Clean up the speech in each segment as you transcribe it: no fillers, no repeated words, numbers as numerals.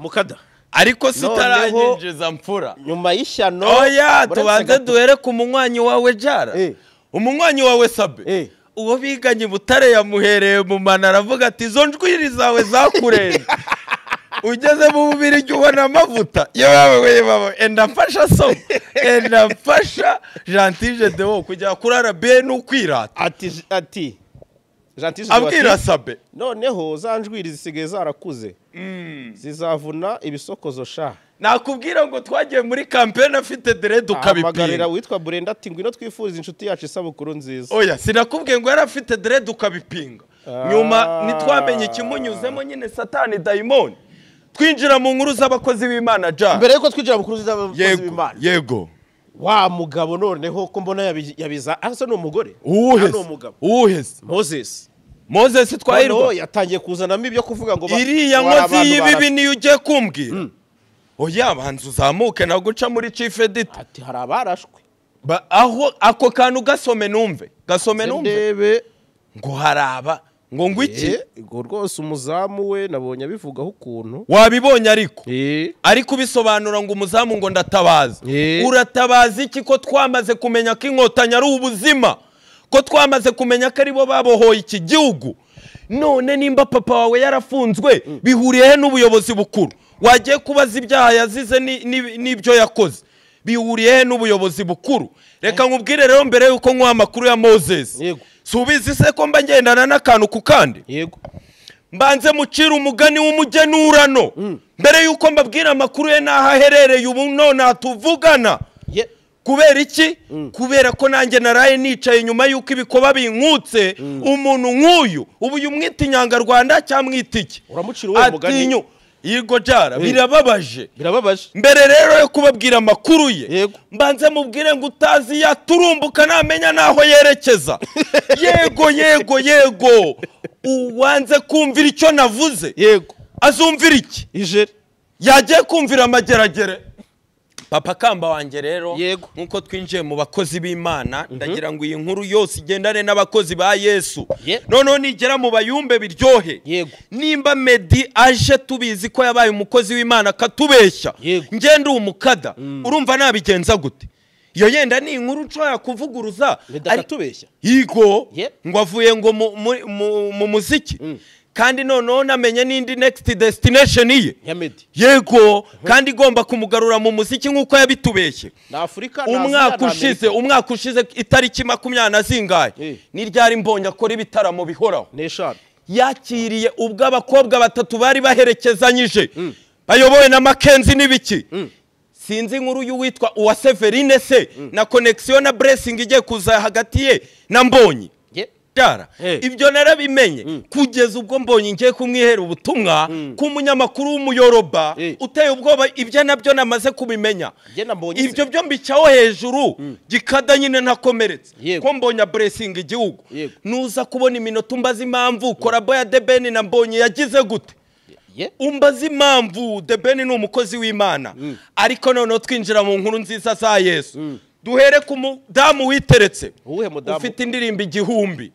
Mukada ariko sitaranyinjiza mfura nyuma y'ishyano. Oya, tubanze duhere ku munywanyi wawe Jara, umunywanyi wawe Sabe, uwo biganye Butare yamuhereye mu mana, aravuga ati izo njwiri zawe zakurenze ugeze mu Bubirigi ubona amavuta yewe, enda mfasha so, enda mfasha Gentile Deo kujya kuri RBA n'ukwirata. Ati Gentile abwira Sabe, noneho za njwiri zisigaye zarakuze zizavuna ibisokozo sha. Nakubwira ngo twagiye muri campaign afite dread ukabipinga. Witwa Brenda ati ngwino twifuriza inshuti yacu isabukuru nziza. Oya, sinakubwiye ngo yari afite dread ukabipinga. Nyuma nitwamenye ikimunyuzemo nyine satani daimoni. Twinjira mu nkuru z'abakozi b'Imana ja. Mbere yuko twinjira mu nkuru z'abakozi b'Imana. Yego. Wa mugabo noneho ko mbona yabiza asa ni umugore. Uwuhe? Uwuhe? Moses. Moses Twahirwa. Yatangiye kuzanamo ibyo kuvuga ngo iriya nkozi y'ibibi niyo ugiye kumbwira. Oya, banza uzamuke na guca muri chief editor. Ati hari abarashwe. Aho ako kantu gasome numve. Gasome numve. Ngo haraba ngo ngwiki ngo rwose umuzamu we nabonye abivugaho ukuntu. Wabibonye ariko. Ariko ubisobanura ngo umuzamu ngo ndatabaza. Uratabaza iki ko twamaze kumenya ko inkotanyi ari ubuzima? Ko twamaze kumenya ko aribo babohoye iki gihugu? None nimba papa wawe yarafunzwe bihuriye he n'ubuyobozi bukuru? Wagiye kubaza ibyaha yazize n'ibyo yakoze bihuriye he n'ubuyobozi bukuru? Reka nkubwire rero mbere yuko nkuha amakuru ya Moses. Subizi se ko mba ngendana n'akantu ku kandi? Yego. Mbanze mucira umugani w'umugenurano mbere yuko mbabwira amakuru ye n'aho aherereye ubu none atuvugana. Kubera iki? Kubera ko nanjye naraye nicaye nyuma yuko ibikoba binkutse. Umuntu nk'uyu ubu yumwita inyangarwanda cyangwa mwita iki? Uramucira uwo mugani. Yego Jara, birababaje. Birababaje. Mbere rero yo kubabwira amakuru ye, mbanze mubwire ngo utazi yaturumbuka namenya naho yerekeza. Yego yego yego. Uwanze kumvira icyo navuze. Yego. Azumvira iki? Ijere. Yagiye kumvira amageragere. Papa Kamba wanjye rero, nkuko twinjiye mu bakozi b'Imana, ndagira ngo iyi nkuru yose igendane n'abakozi ba Yesu. Noneho nigera mu bayumbe biryohe. Nimba Meddy aje tubizi ko yabaye umukozi w'Imana akatubeshya, ngende umukada, urumva nabigenza gute? Iyo yenda ni inkuru nshobora kuvuguruza. Akatubeshya. Yego, ngo avuye ngo mu muziki. Kandi noneho namenye n'indi next destination ye. Yego, kandi igomba kumugarura mu muziki nk'uko yabitubeshye. Umwaka ushize itariki 20 na zingahe ni ryari Mbonye akora ibitaramo bihoraho. Yakiriye ubwo abakobwa batatu bari baherekezanyije bayobowe na Mackenzie n'ibiki. Sinzi inkuru y'uwitwa uwa Severine se na connection na blessing igiye kuza hagati ye na Mbonyi. Ibyo narabimenye kugeza ubwo Mbonye ngiye kumwihera ubutumwa k'umunyamakuru w'umuyoroba uteye ubwoba. Ibyo nabyo namaze kubimenya, ibyo byo mbicaho hejuru gikada nyine ntakomeretse ko Mbonye blessing igihugu. Nuza kubona iminota umbaza impamvu korabo ya The Ben na Mbonye yagize gute, umbaza impamvu The Ben ni umukozi w'Imana. Ariko noneho twinjira mu nkuru nziza za Yesu. Duhere ku mudamu witeretse ufite indirimbo 1000,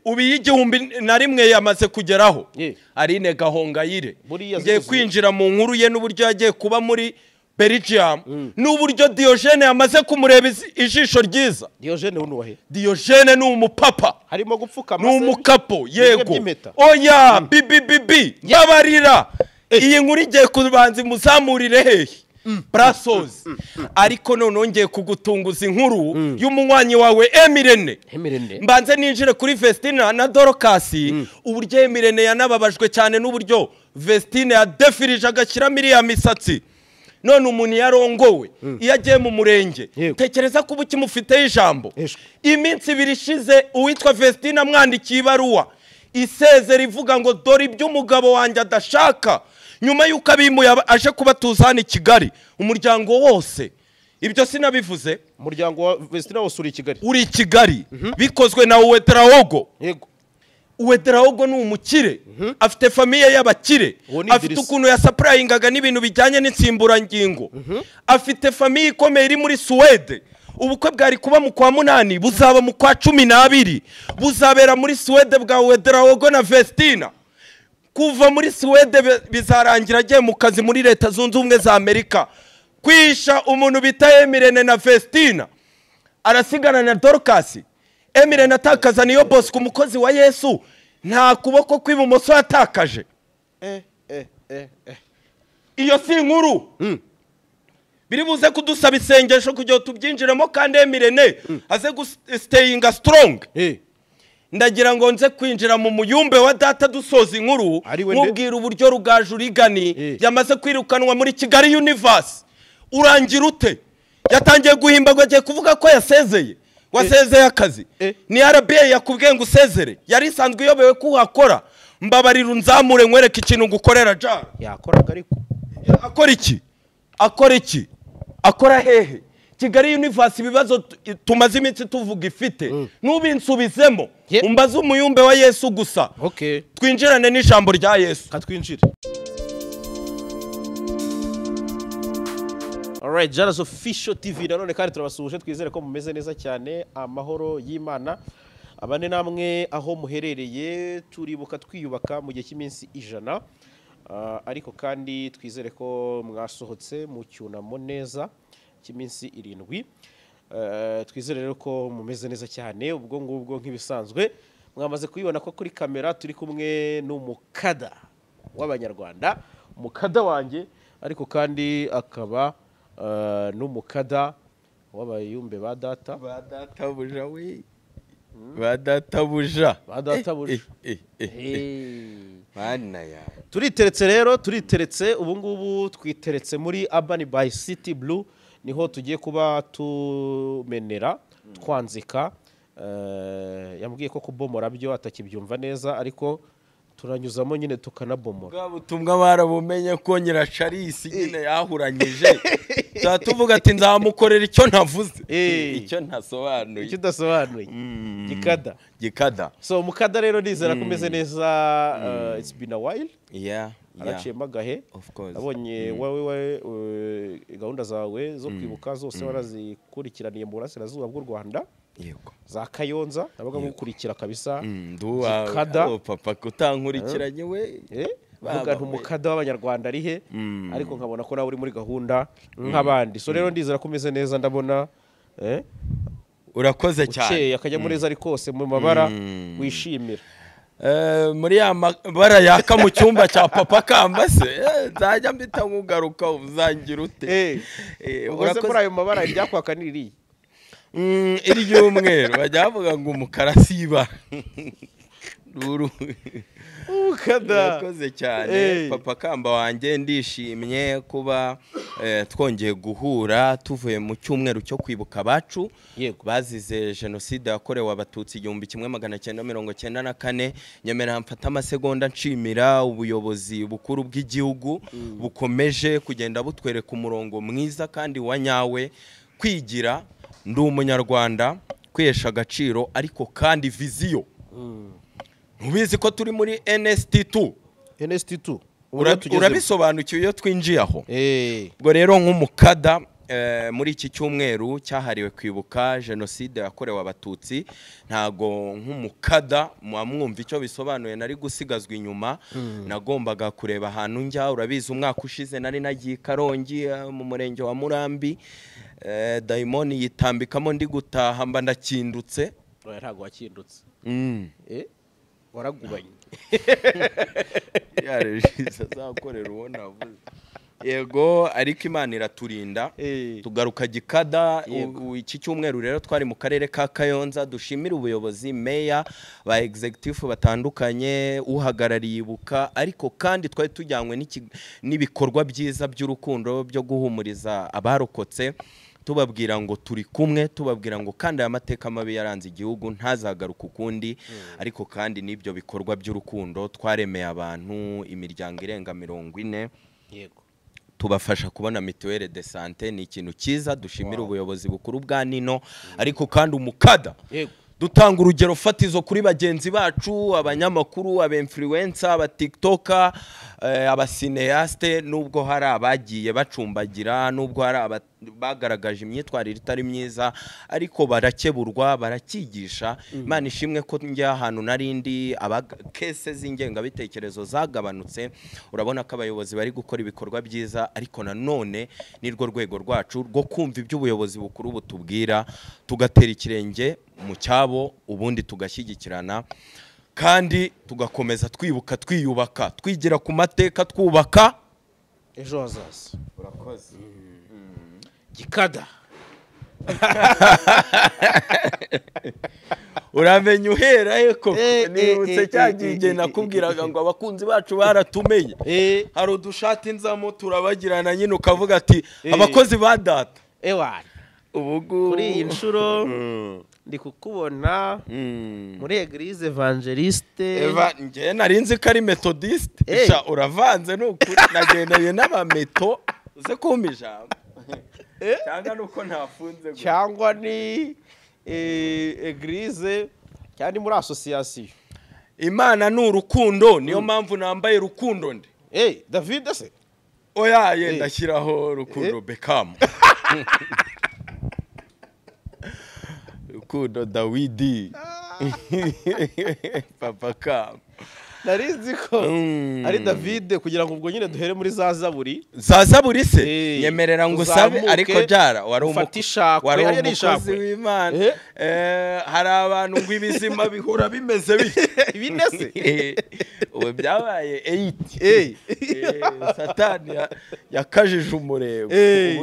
ubu 1001 yamaze kugeraho, Aline Gahongayire. Ngiye kwinjira mu nkuru ye n'uburyo yagiye kuba muri Belgium, n'uburyo Diogene yamaze kumureba ijisho ryiza. Diogene unuwahe? Diogene ni umupapa, harimo gupfukama, ni umukapo. Yego. Oya, BBBB babarira iyi nkuru igiye kubanza imuzamurire hehe Brasos. Ariko none ngiye kugutunguza inkuru y'umunywanyi wawe Emirene. Mbanze ninjire kuri Vestina na Dorcas, uburyo Emirene yanababajwe cyane n'uburyo Vestine yadefirije agashyira miriya misatsi. None umuntu yarongowe iyo agiye mu murenge, tekereza ko ubu kimufiteho ijambo. Iminsi ibiri ishize uwitwa Vestine amwandikiye ibaruwa isezera ivuga ngo dore ibyo umugabo wanjye adashaka. Nyuma yuko abimuye aje kubatuza hano i Kigali umuryango wose, ibyo sinabivuze, umuryango wa Vestina wose uri i Kigali, uri i Kigali, bikozwe na Uwedraogo. Yego. Uwedraogo ni umukire, afite famiye y'abakire, afite ukuntu yasapurayingaga n'ibintu bijyanye n'insimburangingo, afite famiye ikomeye iri muri Suwede. Ubukwe bwari kuba mu kwa 8 buzaba mu kwa 12, buzabera muri Suwede bwa Uwedraogo na Vestina. Kuva muri Suwede bizarangira agiye mu kazi muri Leta Zunze Ubumwe za Amerika. Kwisha umuntu bita Emirene na Festina, arasigana na Dorcas. Emirene atakaza niyo Bosco umukozi wa Yesu, nta kuboko kw'ibumoso yatakaje. Iyo si inkuru. Biri buze kudusaba isengesho kugira tubyinjiremo, kandi Emirene aze gustayinga strong. Ndagira ngo nze kwinjira mu muyumbe wa data dusoza inkuru, mubwira uburyo Rugaju Rigani yamaze kwirukanwa muri Kigali Universe. Urangira ute? Yatangiye guhimba ngo agiye kuvuga ko yasezeye. Wasezeye akazi. Ni RBA yakubwiye ngo usezere. Yari isanzwe iyobewe ko uhakora. Mbabarira unzamure nkwereke ikintu ngukorera ja. Yakoraga ariko. Akora iki? Akora iki? Akora hehe? Kigali Universe ibibazo tumaze iminsi tuvuga ifite. Nubinsubizemo. Umbaze umuyumbe wa Yesu gusa. Okay. Twinjirane n'ijambo rya Yesu. Katwinjire. Alright, Jalas Official TV nanone kandi turabasuhuje, twizere ko mumeze neza cyane, amahoro y'Imana abane namwe aho muherereye. Turibuka twiyubaka mu gihe cy'iminsi 100, ariko kandi twizere ko mwasohotse mu cyunamo neza cy'iminsi 7. Twizere rero ko mumeze neza cyane. Ubwo ngubwo nk'ibisanzwe mwamaze kuyibona ko kuri kamera turi kumwe n'umukada w'Abanyarwanda, umukada wanjye, ariko kandi akaba n'umukada w'abayumbe ba data. Ba databuja we. Ba databuja. Ba databuja. Mana ya. Turiteretse rero, turiteretse ubu ngubu twiteretse muri Urban by City Blue, niho tugiye kuba tumenera twanzika. Yambwiye ko kubomora byo atakibyumva neza, ariko turanyuzamo nyine tukanabomora. Bwa butumwa barabumenye ko nyira Charles nyine yahuranyije. Tuvuga ati nzamukorera icyo ntavuze, icyo ntasobanuye, icyo udasobanuye. Gikada. Gikada. So mukada rero nizera kumeze neza. It's been a while. Yeah. Araciyemo agahe. Nabonye wowe gahunda zawe zo kwibuka zose warazikurikiraniye mu burasirazuba bw'u Rwanda. Yego. Za Kayonza nabaga ngukurikira kabisa. Nduwa papa kutankurikiranye we. Vuga ntumukada w'Abanyarwanda ari he, ariko nkabona ko nawe uri muri gahunda nk'abandi. So rero ndizera kumeze neza, ndabona urakoze cyane. Ukeye akajya muri ari kose mu mabara wishimira. Muri ya mabara yaka mu cyumba cya papa Kamba se nzajya mbita nkugaruka uzangira ute? Urakoze muri ayo mabara iryakwaka niriye. Iry'umweru bajya bavuga ngo umukara siba. Ruru. Ukada. Urakoze cyane papa Kamba wanjye, ndishimye kuba twongeye guhura tuvuye mu cyumweru cyo kwibuka abacu bazize jenoside yakorewe Abatutsi 1994. Nyemera mfata amasegonda nshimira ubuyobozi bukuru bw'igihugu bukomeje kugenda butwereka umurongo mwiza kandi wa nyawe, kwigira ndi umunyarwanda, kwihesha agaciro, ariko kandi viziyo. Ntubizi ko turi muri NST2. NST2 urabisobanukiwe iyo twinjiye aho. Ubwo rero nk'umukada muri iki cyumweru cyahariwe kwibuka jenoside yakorewe Abatutsi, ntago nk'umukada mwamwumva icyo bisobanuye nari gusigazwa inyuma. Nagombaga kureba ahantu njya. Urabizi umwaka ushize nari nagiye Karongi mu murenge wa Murambi, dayimoni yitambikamo ndi gutaha mba ndakindutse. Ntago wakindutse. Waragubanye. Yarejisa azakorera uwo navuze. Yego, ariko Imana iraturinda tugaruka Gikada. Iki cyumweru rero twari mu karere ka Kayonza, dushimira ubuyobozi, meya, ba executive batandukanye, uhagarariye Ibuka, ariko kandi twari tujyanywe n'ibikorwa byiza by'urukundo byo guhumuriza abarokotse, tubabwira ngo turi kumwe, tubabwira ngo kandi aya mateka mabi yaranze igihugu ntazagaruka ukundi. Ariko kandi n'ibyo bikorwa by'urukundo twaremeye abantu imiryango irenga 40. Yego. Tubafasha kubona mituelle de santé, ni ikintu cyiza dushimira ubuyobozi bukuru bwa Nino. Ariko kandi umukada Dutanga urugero fatizo kuri bagenzi bacu, abanyamakuru, aba-influencer, aba-tiktoker, abasineaste, nubwo hari abagiye bacumbagira, nubwo hari bagaragaje imyitwarire itari myiza, ariko barakeburwa, barakigisha. Imana ishimwe ko njya ahantu narindi kese z'ingengabitekerezo zagabanutse. Urabona ko abayobozi bari gukora ibikorwa byiza, ariko nanone nirwo rwego rwacu rwo kumva iby'ubuyobozi bukuru butubwira, tugatera ikirenge mu cyabo, ubundi tugashyigikirana kandi tugakomeza twibuka, twiyubaka, twigira ku mateka, twubaka ejo hazaza. Urakoze. Gikada uramenya uhera eko nibutse cyagiye nakubwiraga ngo abakunzi bacu baratumenye. Hari udushati nzamo turabagirana nyine, ukavuga ati abakozi ba data ewana ubugu kuri iyi nshuro ndi kukubona muri Eglise Evangeliste. Eva nge nari nzi ko ari Methodiste. Sha uravanze nukuri, nagendanye n'abameto uze kumpa ijambo cyangwa nuko ntafunze cyangwa ni Eglise cyangwa muri association. Imana ni urukundo, niyo mpamvu nambaye rukundo ndi. David se oya yenda shyiraho rukundo Beckham. Rukundo Dawidi. Papa Kam. Narizi ko ari David kugira ngo ubwo nyine duhere muri za Zaburi. Za Zaburi se nyemerera ngo usabe, ariko jara wari umukozi w'Imana. Hari abantu ngo ibizima bihora bimeze bityo ibinese. Ubu byabaye 8. Satani yakajije umurego.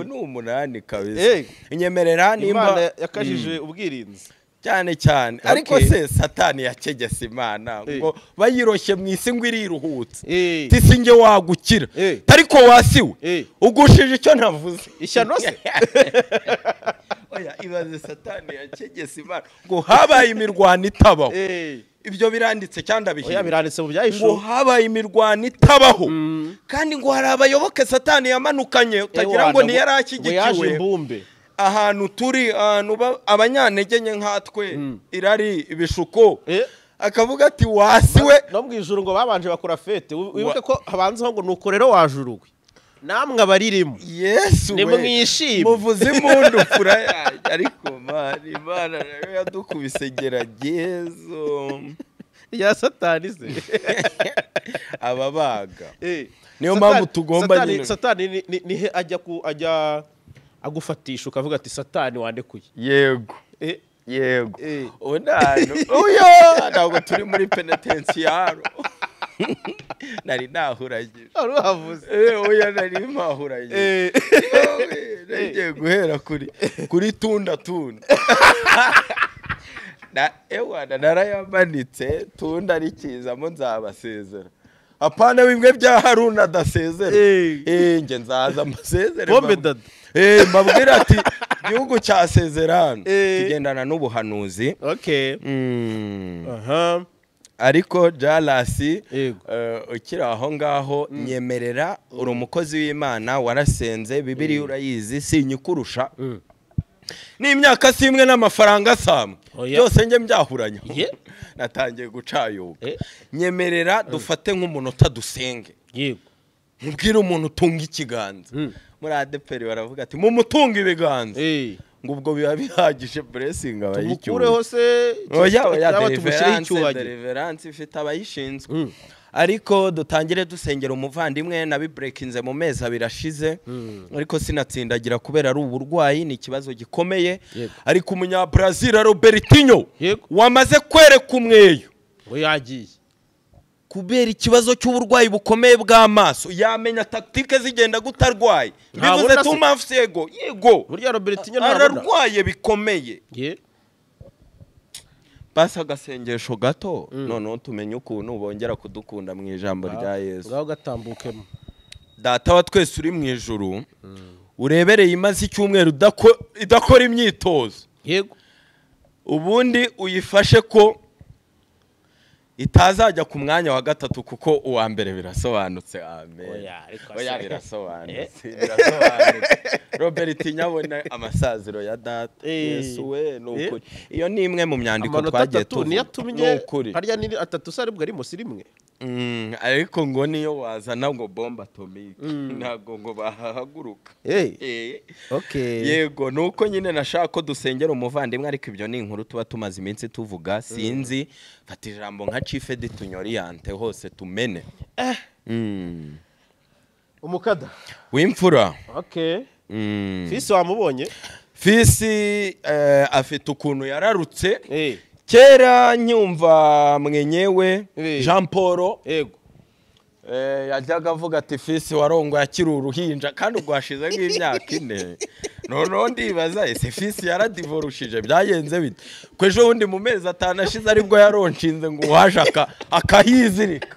Ubu ni 8 kabisa. Nyemerera nimba Imana yakajije ubwirinzi cyane cyane. Ariko se Satani yakegese Imana ngo bayiroshye mu isi ngo iriruhutse, tisi nge wagukira, ariko wasiwe ugushije icyo navuze ishyano se. Oya ibaze Satani yakegese Imana ngo habaye imirwano itabaho. Ibyo biranditse cyangwa ndabihiye? Oya biranditse mu byahisho ngo habaye imirwano itabaho, kandi ngo hari abayoboke Satani yamanukanye utagira ngo ntiyarakigikiwe. Ahantu turi ahantu abanyantege nke nkatwe irari ibishuko, akavuga ati wasiwe no mu ijuru ngo babanje bakora fete. Wibuke ko habanzaho ngo nuko rero wajuruwe namwe abaririmo. Yesu we nimwishime muvuze impundu fura yanjye. Ariko mari Imana nayo yadukubise geragezo ya Satani se ababaga. Niyo mpamvu tugomba nyine Satani ni ajya ku ajya agufatisha ukavuga ati Satani wandekuye. Yego yego unano oya ntabwo turi muri penitentiaro. Nari nahuragiye uruhavuze. Oya nari mpahuragiye. Nagiye guhera kuri tunda tunda. Na ewa narayamanitse tunda rikizamo nzabasezera. Apana bimwe bya Haruna adasezera. Nge nzaza amasezere. Bombe dada. Mbabwira ati gihugu cya sezerano tugendana n'ubuhanuzi. Okay. Aha. Ariko Jalasi ukiri aho ngaho nyemerera uri umukozi w'Imana warasenze Bibiliya urayizi sinyikurusha. N'imyaka si imwe n'amafaranga samwe byose nge mbyahuranya. Natangiye gucayuka. Nyemerera dufate nk'umunota dusenge. Yego. Mubwire umuntu utunga ikiganza. Muri ADPR baravuga ati mumutunga ibiganza. Ngo ubwo biba bihagije blessing abayicyuye. Tumukureho se oya deliverance ifite abayishinzwe. Ariko dutangire dusengera umuvandimwe nabibreakinze mu mezi abiri ashize, ariko sinatsindagira kubera ari uburwayi, ni ikibazo gikomeye. Ariko umunya Brazil Robertinho wamaze kwereka umweyo ngo yagiye kubera ikibazo cy'uburwayi bukomeye bw'amaso, yamenya tactique zigenda gutarwaye. Bivuze 2 months yego yego burya Robertinho ntabona ararwaye bikomeye. Basa agasengesho gato noneho tumenye ukuntu bongera kudukunda mu ijambo rya Yesu. Ngaho gatambukemo. Data wa twese uri mu ijuru urebereye imaze icyumweru idakora imyitozo. Yego. Ubundi uyifashe ko Itazajya ku mwanya wa gatatu kuko uwa mbere birasobanutse. Amen. Oya birasobanutse. Birasobanutse. Robert nyabona amasaziro ya data. Yesu we nukuri. Iyo ni imwe mu myandiko twagiye tuvuga. Nukuri. Harya ni atatu sari bwo ari musirimwe. Ariko ngo niyo wazana ngo bomba atomike ntago ngo bahaguruka. Okay. Yego nuko nyine nashaka ko dusengera umuvandimwe ariko ibyo ni inkuru tuba tumaze iminsi tuvuga sinzi fata ijambo nka chief editorial hose tumene. Umukada w'imfura. Okay. Fisi wamubonye? Fisi afite ukuntu yararutse. Kera nyumva mwenyewe Jean Paul yego yajyaga avuga ati Fisi warongo yakiri uruhinja kandi ubwo hashize nk'imyaka 4 noneho ndibaza ese Fisi yaradivorushije byagenze bite ko ejo bundi mu mezi 5 ashize aribwo yaronshinze ngo waje akahizirika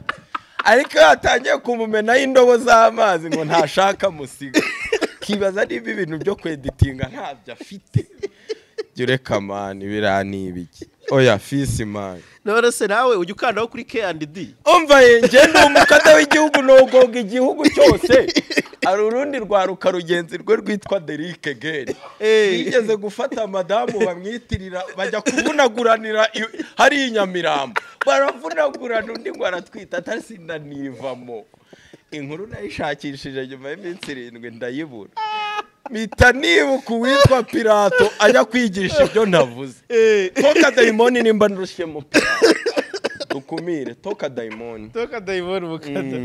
ariko yatangiye kumumenaho indobo z'amazi ngo ntashaka musiga kibaza niba ibintu byo kweditinga ntabyo afite. Jureka man birani ibiki. Oya Fisi man. None se nawe ujya ukandaho kuri K&D. Umva ye nge ndi umukada w'igihugu nogoga igihugu cyose. Ari urundi rwaruka rugenzi rwe rwitwa Derike Gere. Bigeze gufata madamu bamwitirira bajya kuvunaguranira hari inyamirambo. Baravunagurana undi ngo aratwita atasinda nivamo. Inkuru nayishakishije nyuma y'iminsi 7 ndayibura. Mita nibuka uwitwa Pirato ajya kwigisha ibyo navuze. Toka dayimoni nimba nrushye mu Pirato. Dukumire toka dayimoni. Toka dayimoni mukada.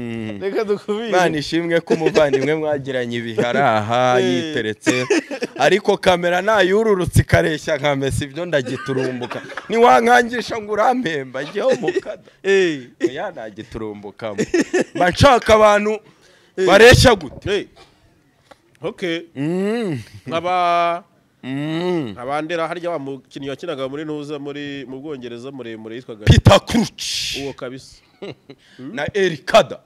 Reka dukumire. Mana ishimwe ko umuvandimwe mwagiranye ibiharaha yiteretse. Ariko kamera nayururutse ikareshya nka Messi ibyo ndagiturumbuka. Ni wankangisha ngo urampemba njyewe mukada. Oya nagiturumbukamo. Mba nshaka abantu bareshya gute. Okay. Nkabandera harya wa mukinnyi wakinaga muri ntuza muri mu Bwongereza muremure yitwaga Peter Crouch. Uwo kabisa. Na Eric Kada.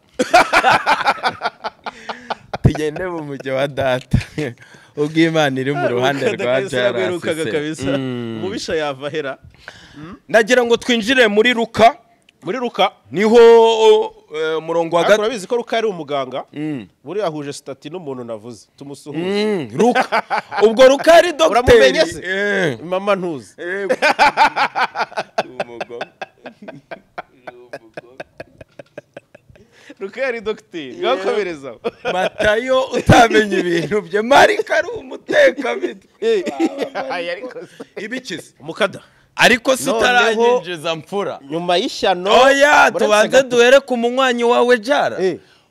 Tugende mu mujyi wa data. Ubwo Imana iri mu ruhande rwa Jarasi kabisa. Umubisha yava hera. Ndagira ngo twinjire muri Luka. Muri Luka niho murongo wa gatatu. Urabizi ko Luka ari umuganga. Buri ahuje stati n'umuntu navuze tumusuhuze. Luka ubwo Luka ari docteur. Uramumenye se? Mama ntuzi. Umugome. Luka ari docteur. Gakomereza. Matayo utamenye ibintu bye. Marika ari umuteka mitwe. Ibikize. Umukada. Ariko sitaranyinjiza mfura nyuma y'ishyano. Oya tubanze duhere ku munywanyi wawe Jara.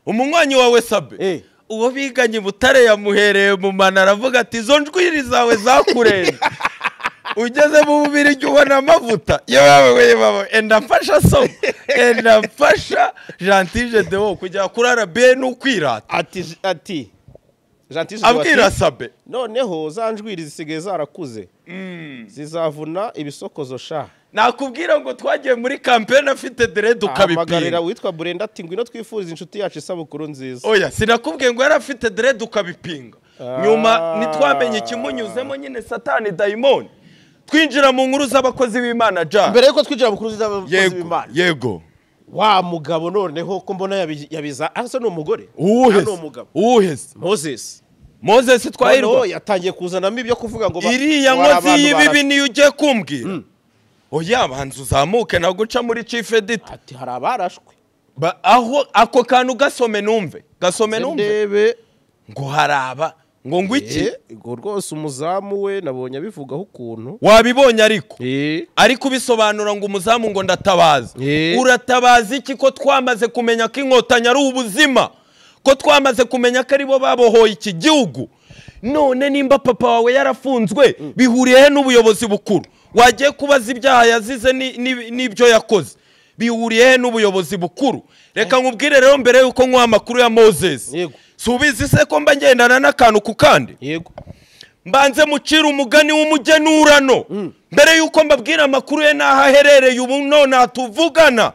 Umunywanyi wawe Sabe. Uwo biganye Butare yamuhereye mu mana aravuga ati izo njwiri zawe zakurenze. Ugeze mu bubiri ubona amavuta. Yewe enda mfasha so. Enda mfasha Gentile Deo kujya kuri RBA n'ukwirata. Ati Gentile Deo abwira Sabe. Noneho za njwiri zisigaye zarakuze. Zizavuna ibisokozo sha. Nakubwira ngo twagiye muri campaign afite dread ukabipinga. Amagarira witwa Brenda ati ngwino twifuriza inshuti yacu isabukuru nziza. Oya sinakubwiye ngo yari afite dread ukabipinga. Nyuma nitwamenye ikimunyuzemo nyine Satani daimon. Twinjira mu nkuru z'abakozi b'Imana ja. Mbere yuko twinjira mu nkuru z'abakozi b'Imana. Yego. Wa mugabo noneho ko mbona yabiza asa ni umugore. Uwuhe? Uwuhe? Moses. Moses twahirwa yatangiye kuzanamo ibyo kuvuga ngo iriya nkozi y'ibibi niyo ugiye kumbwira. Oya banza uzamuke na guca muri chief editor. Ati hari abarashwe. Aho ako kantu gasome numve. Gasome numve. Ngo haraba ngo ngwiki ngo rwose umuzamu we nabonye abivugaho ukuntu. Wabibonye ariko. Ariko ubisobanura ngo umuzamu ngo ndatabaza. Uratabaza iki ko twamaze kumenya ko inkotanyi ari ubuzima? Ko twamaze kumenya ko aribo babohoye iki gihugu. None nimba papa wawe yarafunzwe bihuriye he n'ubuyobozi bukuru? Wagiye kubaza ibyaha yazize n'ibyo yakoze bihuriye he n'ubuyobozi bukuru? Reka nkubwire rero mbere yuko nkuha amakuru ya Moses. Subizi se ko mba ngendana n'akantu ku kandi? Yego. Mbanze mucira umugani w'umugenurano mbere yuko mbabwira amakuru ye n'aho aherereye ubu none atuvugana.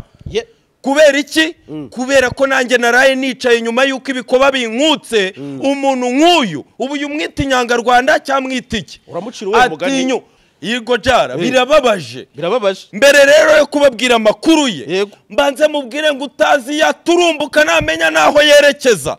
Kubera iki? Kubera ko nanjye naraye nicaye nyuma yuko ibikoba binkutse umuntu nk'uyu ubu yumwita inyangarwanda cyamwita iki? Uramucira uwo mugani. Yego jara birababaje. Birababaje. Mbere rero yo kubabwira amakuru ye, mbanze mubwire ngo utazi yaturumbuka namenya naho yerekeza.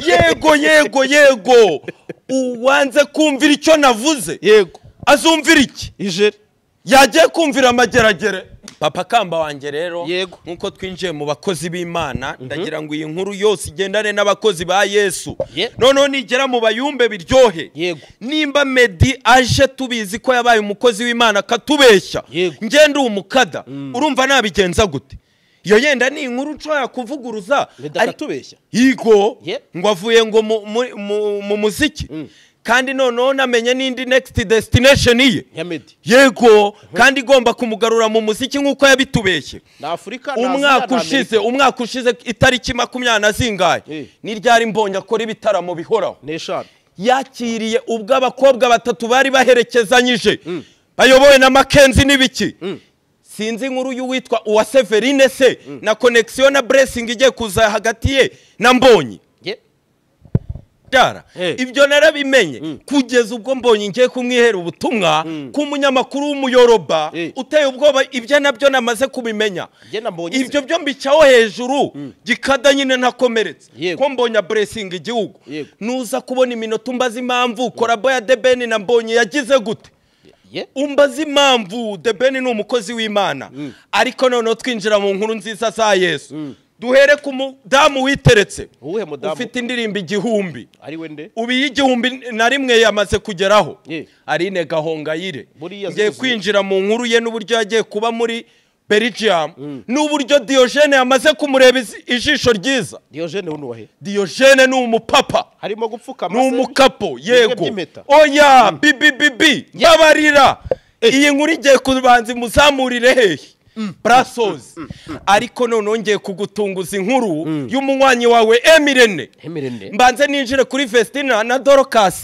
Yego yego yego. Uwanze kumvira icyo navuze. Yego. Azumvira iki? Ijere. Yagiye kumvira amageragere. Papa Kamba wanjye rero nkuko twinjiye mu bakozi b'Imana, ndagira ngo iyi nkuru yose igendane n'abakozi ba Yesu. Noneho nigera mu bayumbe biryohe. Nimba Meddy aje tubizi ko yabaye umukozi w'Imana akatubeshya, ngende umukada, urumva nabigenza gute? Iyo yenda ni inkuru nshobora kuvuguruza. Akatubeshya. Yego, ngo avuye ngo mu muziki. Kandi noneho namenye n'indi next destination ye. Yego, kandi igomba kumugarura mu muziki nkuko yabitubeshye. Umwaka ushize itariki 20 zingahe? Ni ryari Mbonyi akora ibitaramo bihoraho? Yakiriye ubwo abakobwa batatu bari baherekezanyije, bayobowe na Mackenzie n'ibiki. Sinzi inkuru y'uwitwa uwa Severine se na connection na blessing igiye kuza hagati ye na Mbonyi. Ibyo narabimenye kugeza ubwo Mbonyi ngiye kumwihera ubutumwa k'umunyamakuru w'umuyoroba uteye ubwoba. Ibyo nabyo namaze kubimenya, ibyo byo mbicaho hejuru gikada nyine ntakomeretse ko Mbonyi blessing igihugu. Nuza kubona iminota umbaza impamvu korabo ya The Ben na Mbonyi yagize gute, umbaza impamvu The Ben ni umukozi w'Imana. Ariko noneho twinjira mu nkuru nziza za Yesu. Duhere ku mudamu witeretse ufite indirimbo 1000, ubi 1001 yamaze kugeraho, Aline Gahongayire. Ngiye kwinjira mu nkuru ye n'uburyo yagiye kuba muri Belgium, n'uburyo Diogene yamaze kumureba ijisho ryiza. Diogene unuwahe? Diogene ni umupapa, harimo gupfukama, ni umukapo. Yego, oya BBBB babarira iyi nkuru igiye kubanza imuzamurire hehe Brasos. Ariko none ngiye kugutunguza inkuru y'umunywanyi wawe Emirene. Mbanze ninjire kuri Vestina na Dorcas,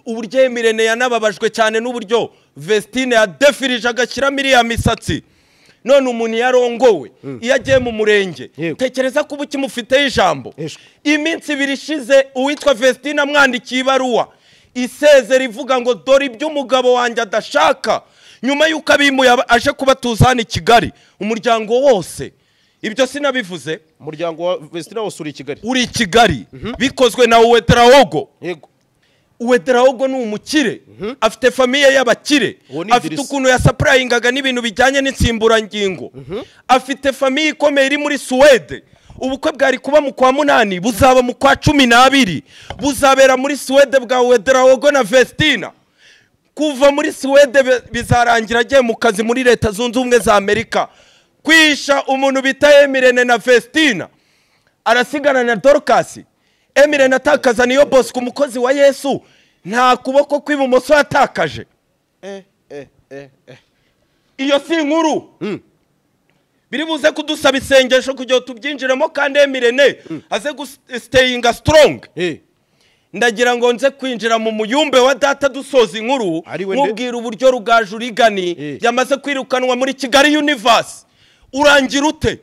uburyo Emirene yanababajwe cyane n'uburyo Vestine yadefirije agashyira miriya misatsi. None umuntu yarongowe iyo agiye mu murenge, tekereza ko ubu kimufiteho ijambo. Iminsi ibiri ishize uwitwa Vestine amwandikiye ibaruwa isezera ivuga ngo dore ibyo umugabo wanjye adashaka. Nyuma yuko abimuye aje kubatuza hano i Kigali, umuryango wose, ibyo sinabivuze, umuryango wa Vestina wose uri i Kigali, uri i Kigali, bikozwe na Uwedraogo. Yego, Uwedraogo ni umukire, afite famiye y'abakire, afite ukuntu yasapurayingaga n'ibintu bijyanye n'insimburangingo, afite famiye ikomeye iri muri Suwede. Ubukwe bwari kuba mu kwa 8 buzaba mu kwa 12, buzabera muri Suwede bwa Uwedraogo na Vestina. Kuva muri Suwede bizarangira agiye mu kazi muri Leta Zunze Ubumwe za Amerika. Kwisha umuntu bita Emirene na Vestina, arasigana na Dorcas. Emirene atakaza niyo Bosco umukozi wa Yesu, nta kuboko kw'ibumoso yatakaje. Iyo si inkuru. Biri buze kudusaba isengesho kugira tubyinjiremo, kandi Emirene aze gustayinga strong. Ndagira ngo nze kwinjira mu muyumbe wa data dusoza inkuru, mubwira uburyo Rugaju Rigani yamaze kwirukanwa muri Kigali Universe. Urangira ute?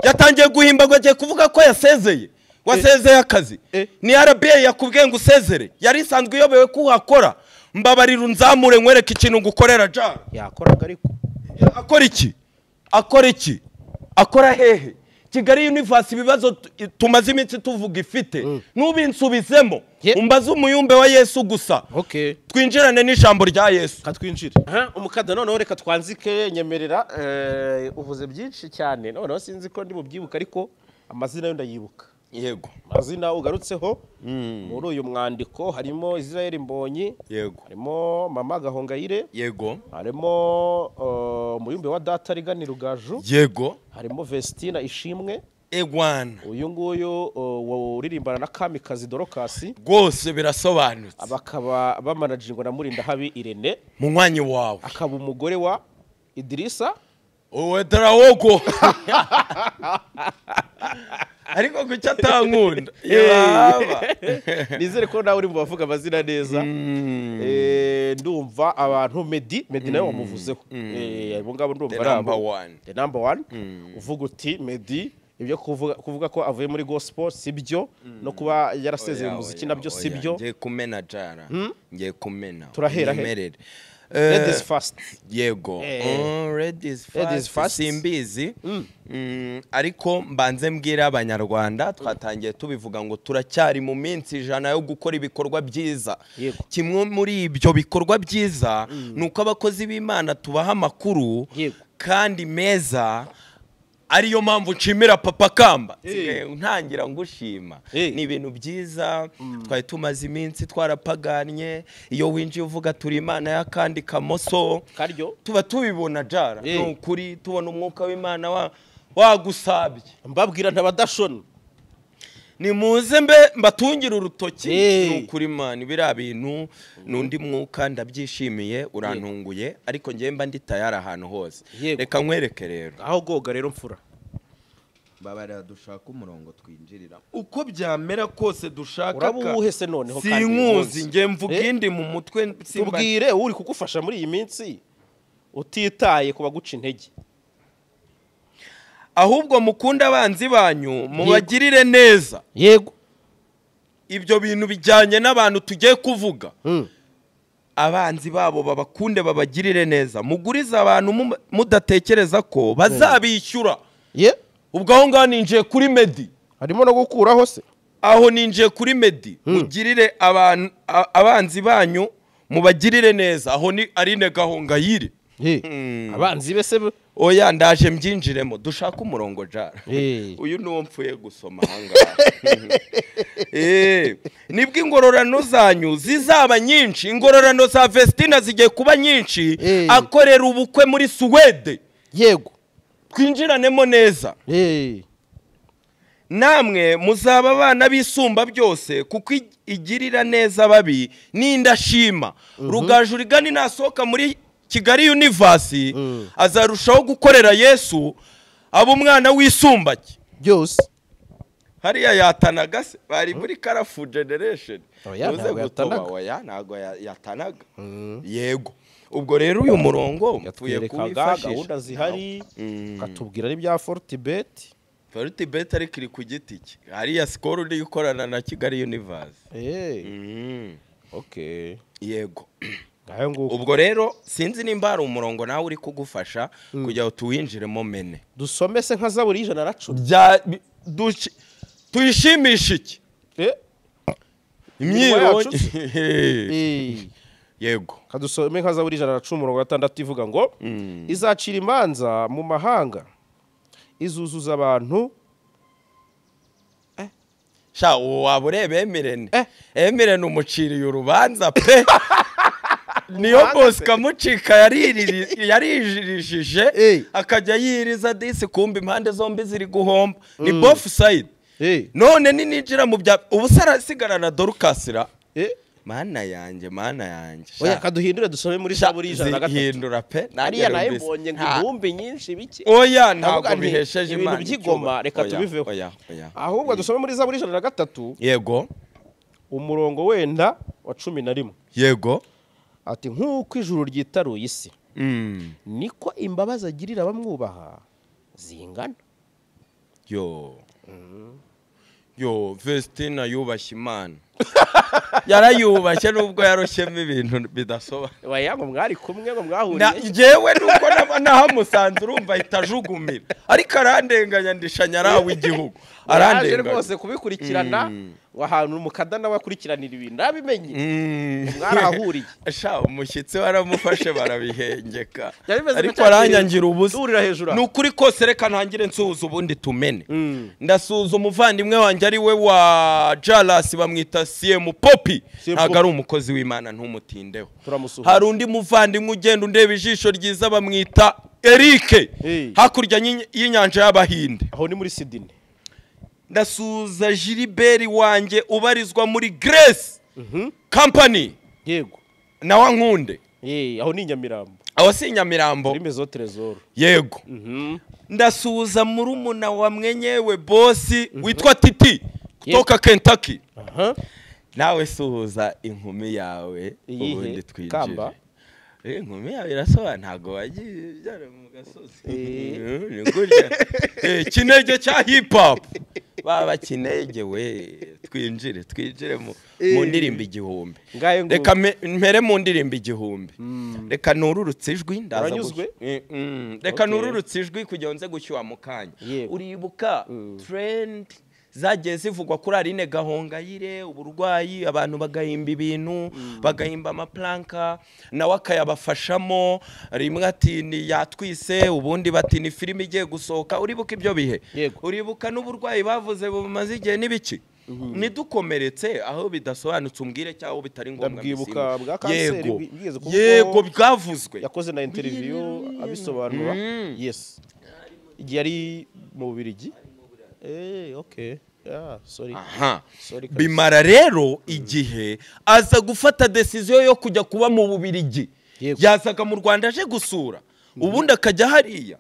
Yatangiye guhimba ngo agiye kuvuga ko yasezeye. Wasezeye akazi. Ni RBA yakubwiye ngo usezere. Yari isanzwe iyobewe ko uhakora. Mbabarira unzamure nkwereke ikintu ngukorera ja. Yakoraga ariko. Akora iki? Akora iki? Akora hehe? Kigali Universe ibibazo tumaze iminsi tuvuga ifite, nubinsubizemo umbaze umuyumbe wa Yesu gusa. Twinjirane n'ijambo rya Yesu. Katwinjire. Umukada noneho reka twanzike nyemerera, uvuze byinshi cyane noneho sinzi ko ndi bubyibuka ariko amazina yo ndayibuka. Yego, amazina ugarutseho muri uyu mwandiko harimo Israel Mbonyi, yego, harimo Mama Gahongayire, yego, harimo umuyumbe wa data Rigani Rugaju, yego, harimo Vestina Ishimwe, egwana uyu nguyu uririmbana na Kamikazi Dorcas, rwose birasobanutse. Abakaba bamanajingwa na Murinda Habi Irene, munywanyi wawe, akaba umugore wa Idrissa Uwedraogo. Ariko kuki atankunda? Nizere ko nawe uri mu bavuga amazina neza. Ndumva abantu Meddy nawe wamuvuzeho. Abo ngabo ndumva ari abo. The number one. Uvuga uti Meddy ibyo kuvuga ko avuye muri gospel sibyo, no kuba yarasezeye muziki nabyo sibyo. Ngiye kumena jara. Ngiye kumena. Turahera he? Ladies first. Yego. Ladies first. Simbizi. Ariko mbanze mbwira abanyarwanda twatangiye tubivuga ngo turacyari mu minsi 100 yo gukora ibikorwa byiza. Kimwe muri ibyo bikorwa byiza nuko abakozi b'Imana tubaha amakuru kandi meza. Ariyo mpamvu nshimira Papa Kamba. Ntangira ngushima. Ni ibintu byiza twari tumaze iminsi twarapaganye. Iyo winjiye uvuga turi Imana y'akandi kamoso karyo tuba tubibona jara. Nukuri tubona umwuka w'Imana wagusabye. Mbabwira ntabadashona. Nimuze mbe mbatungira urutoki. Nukuri Imana biriya bintu nundi mwuka ndabyishimiye urantunguye ariko ngiye mba ndi tayari ahantu hose. Reka nkwereke rero aho goga rero mfura. Babarira dushaka umurongo twinjirira. Uko byamera kose dushaka urabuhe se noneho kandi sinkuzi ngiye mvuga indi mu mutwe. Tubwire uri kugufasha muri iyi minsi utitaye kuba guca intege. Ahubwo mukunda abanzi banyu mubagirire neza. Yego. Ibyo bintu bijyanye n'abantu tugiye kuvuga. Abanzi babo babakunde babagirire neza. Muguriza abantu mudatekereza ko bazabishyura. Ubwo aho ngaho ninjiye kuri Meddy. Harimo no gukuraho se. Aho ninjiye kuri Meddy. Mugirire abantu abanzi banyu mubagirire neza. Aho ni Aline Gahongayire. Abanzi bese oya ndaje mbyinjiremo dushaka umurongo jara. Uyu nuwo mpfuye gusoma ahangaha. Nibwo ingororano zanyu zizaba nyinshi. Ingororano za Vestina zigiye kuba nyinshi. Akorera ubukwe muri Suwede. Yego. Twinjiranemo neza. Namwe muzaba abana bisumba byose kuko igirira neza babi n'indashima. Rugaju rigani nasohoka muri Kigali Universe azarushaho gukorera Yesu abo umwana w'isumbaki byose. Hariya yatanaga se bari muri Karafu generation. Uze gutoba oya ntago yatanaga. Yego. Ubwo rero uyu murongo mtuye kubifashisha gahunda zihari katubwira ari bya Fortibet. Fortibet ariko iri ku giti cye. Hariya score uri ikorana na Kigali Universe. Okay. Yego. Ubwo rero sinzi nimba hari umurongo nawe uri kugufasha kugira ngo tuwinjiremo mene. Dusome se nka Zaburi 110. Tuyishimisha iki? Imyirongi. Yego. Kadusome nka Zaburi 110 ivuga ngo izacira imanza mu mahanga izuzuza abantu. Sha waburebe Emirene. Emirene umuciriye urubanza pe. Niyo Bosco mucika yarijirishije akajya yiriza disi kumba impande zombi ziri guhomba. Ni both side. None ninjira mu bya ubu sarasigara na Dorcasira. Mana yanjye mana yanjye. Oya kaduhindure dusome muri Zaburi 103. Hindura pe. Nariya naye mbonye ngo ibumbi nyinshi bike. Oya ntabwo bihesheje Imana. Ibintu by'igoma reka tubiveho. Oya. Ahubwo dusome muri Zaburi 103. Yego. Umurongo wenda wa 11. Yego. Ati nkuko ijuru ryitaruye isi niko imbabazi agirira abamwubaha zingana. Yo. Yo Vestina yubashye Imana. Yarayubashye nubwo yaroshyemo ibintu bidasoba. Oya ngo mwari kumwe ngo mwahuriye. Njyewe nuko nahamusanze urumva itajugumira. Ariko arandenganya ndishanya rawe igihugu. Arandenganya rwose kubikurikirana wahantu mukadana bakurikiranira ibintu nabimenye. Mwarahuriye. Sha umushyitsi waramufashe barabihengeka. Ariko aranyangira ubusa. Nukuri kose reka ntangire nsuhuza ubundi tumene. Ndasuhuza umuvandimwe wanjye ari we wa Jalas bamwita CM Poppy. Ntago ari umukozi w'Imana ntumutindeho. Hari undi muvandimwe ugenda undeba ijisho ryiza bamwita Eric. Hakurya y'inyanja y'Abahinde. Aho ni muri Sydney. Ndasuza Gilbert wanjye ubarizwa muri Grace Company. Yego. Nawe nkunde. Aho ni Nyamirambo. Aho si Nyamirambo. Muri Maison Trésor. Yego. Ndasuza murumuna wa mwenyewe bosi witwa Titi kutoka Kentucky. Nawe suhuza inkumi yawe ubundi twinjire. Inkumi yawe irasoba ntago wagiye byara mu gasozi. Kinege cya hip hop. Baba kinege we, twinjire mu ndirimbo 1000. Reka mpere mu ndirimbo 1000. Reka nururutse ijwi ndaza. Reka nururutse ijwi kugira nze gushyuha mu kanya. Uribuka trend zagiye zivugwa kuri Aline Gahongayire, uburwayi, abantu bagahimba ibintu, bagahimba amaplanka, nawe akayabafashamo, rimwe ati ni yatwise, ubundi bati ni filime igiye gusohoka. Uribuka ibyo bihe? Uribuka n'uburwayi bavuze bumaze igihe n'ibiki? Nidukomeretse aho bidasobanutse umbwire cyangwa bitari ngombwa. Ndabwibuka bwa kanseri bwigeze kuko yego bwavuzwe, yakoze na interview abisobanura. Yes, igihe ari mu Bubiligi. Okay. Yeah, sorry. Aha. Sorry. Bimara rero igihe aza gufata decision yo kujya kuba mu Bubiligi. Yazaga mu Rwanda aje gusura, ubundi akajya hariya.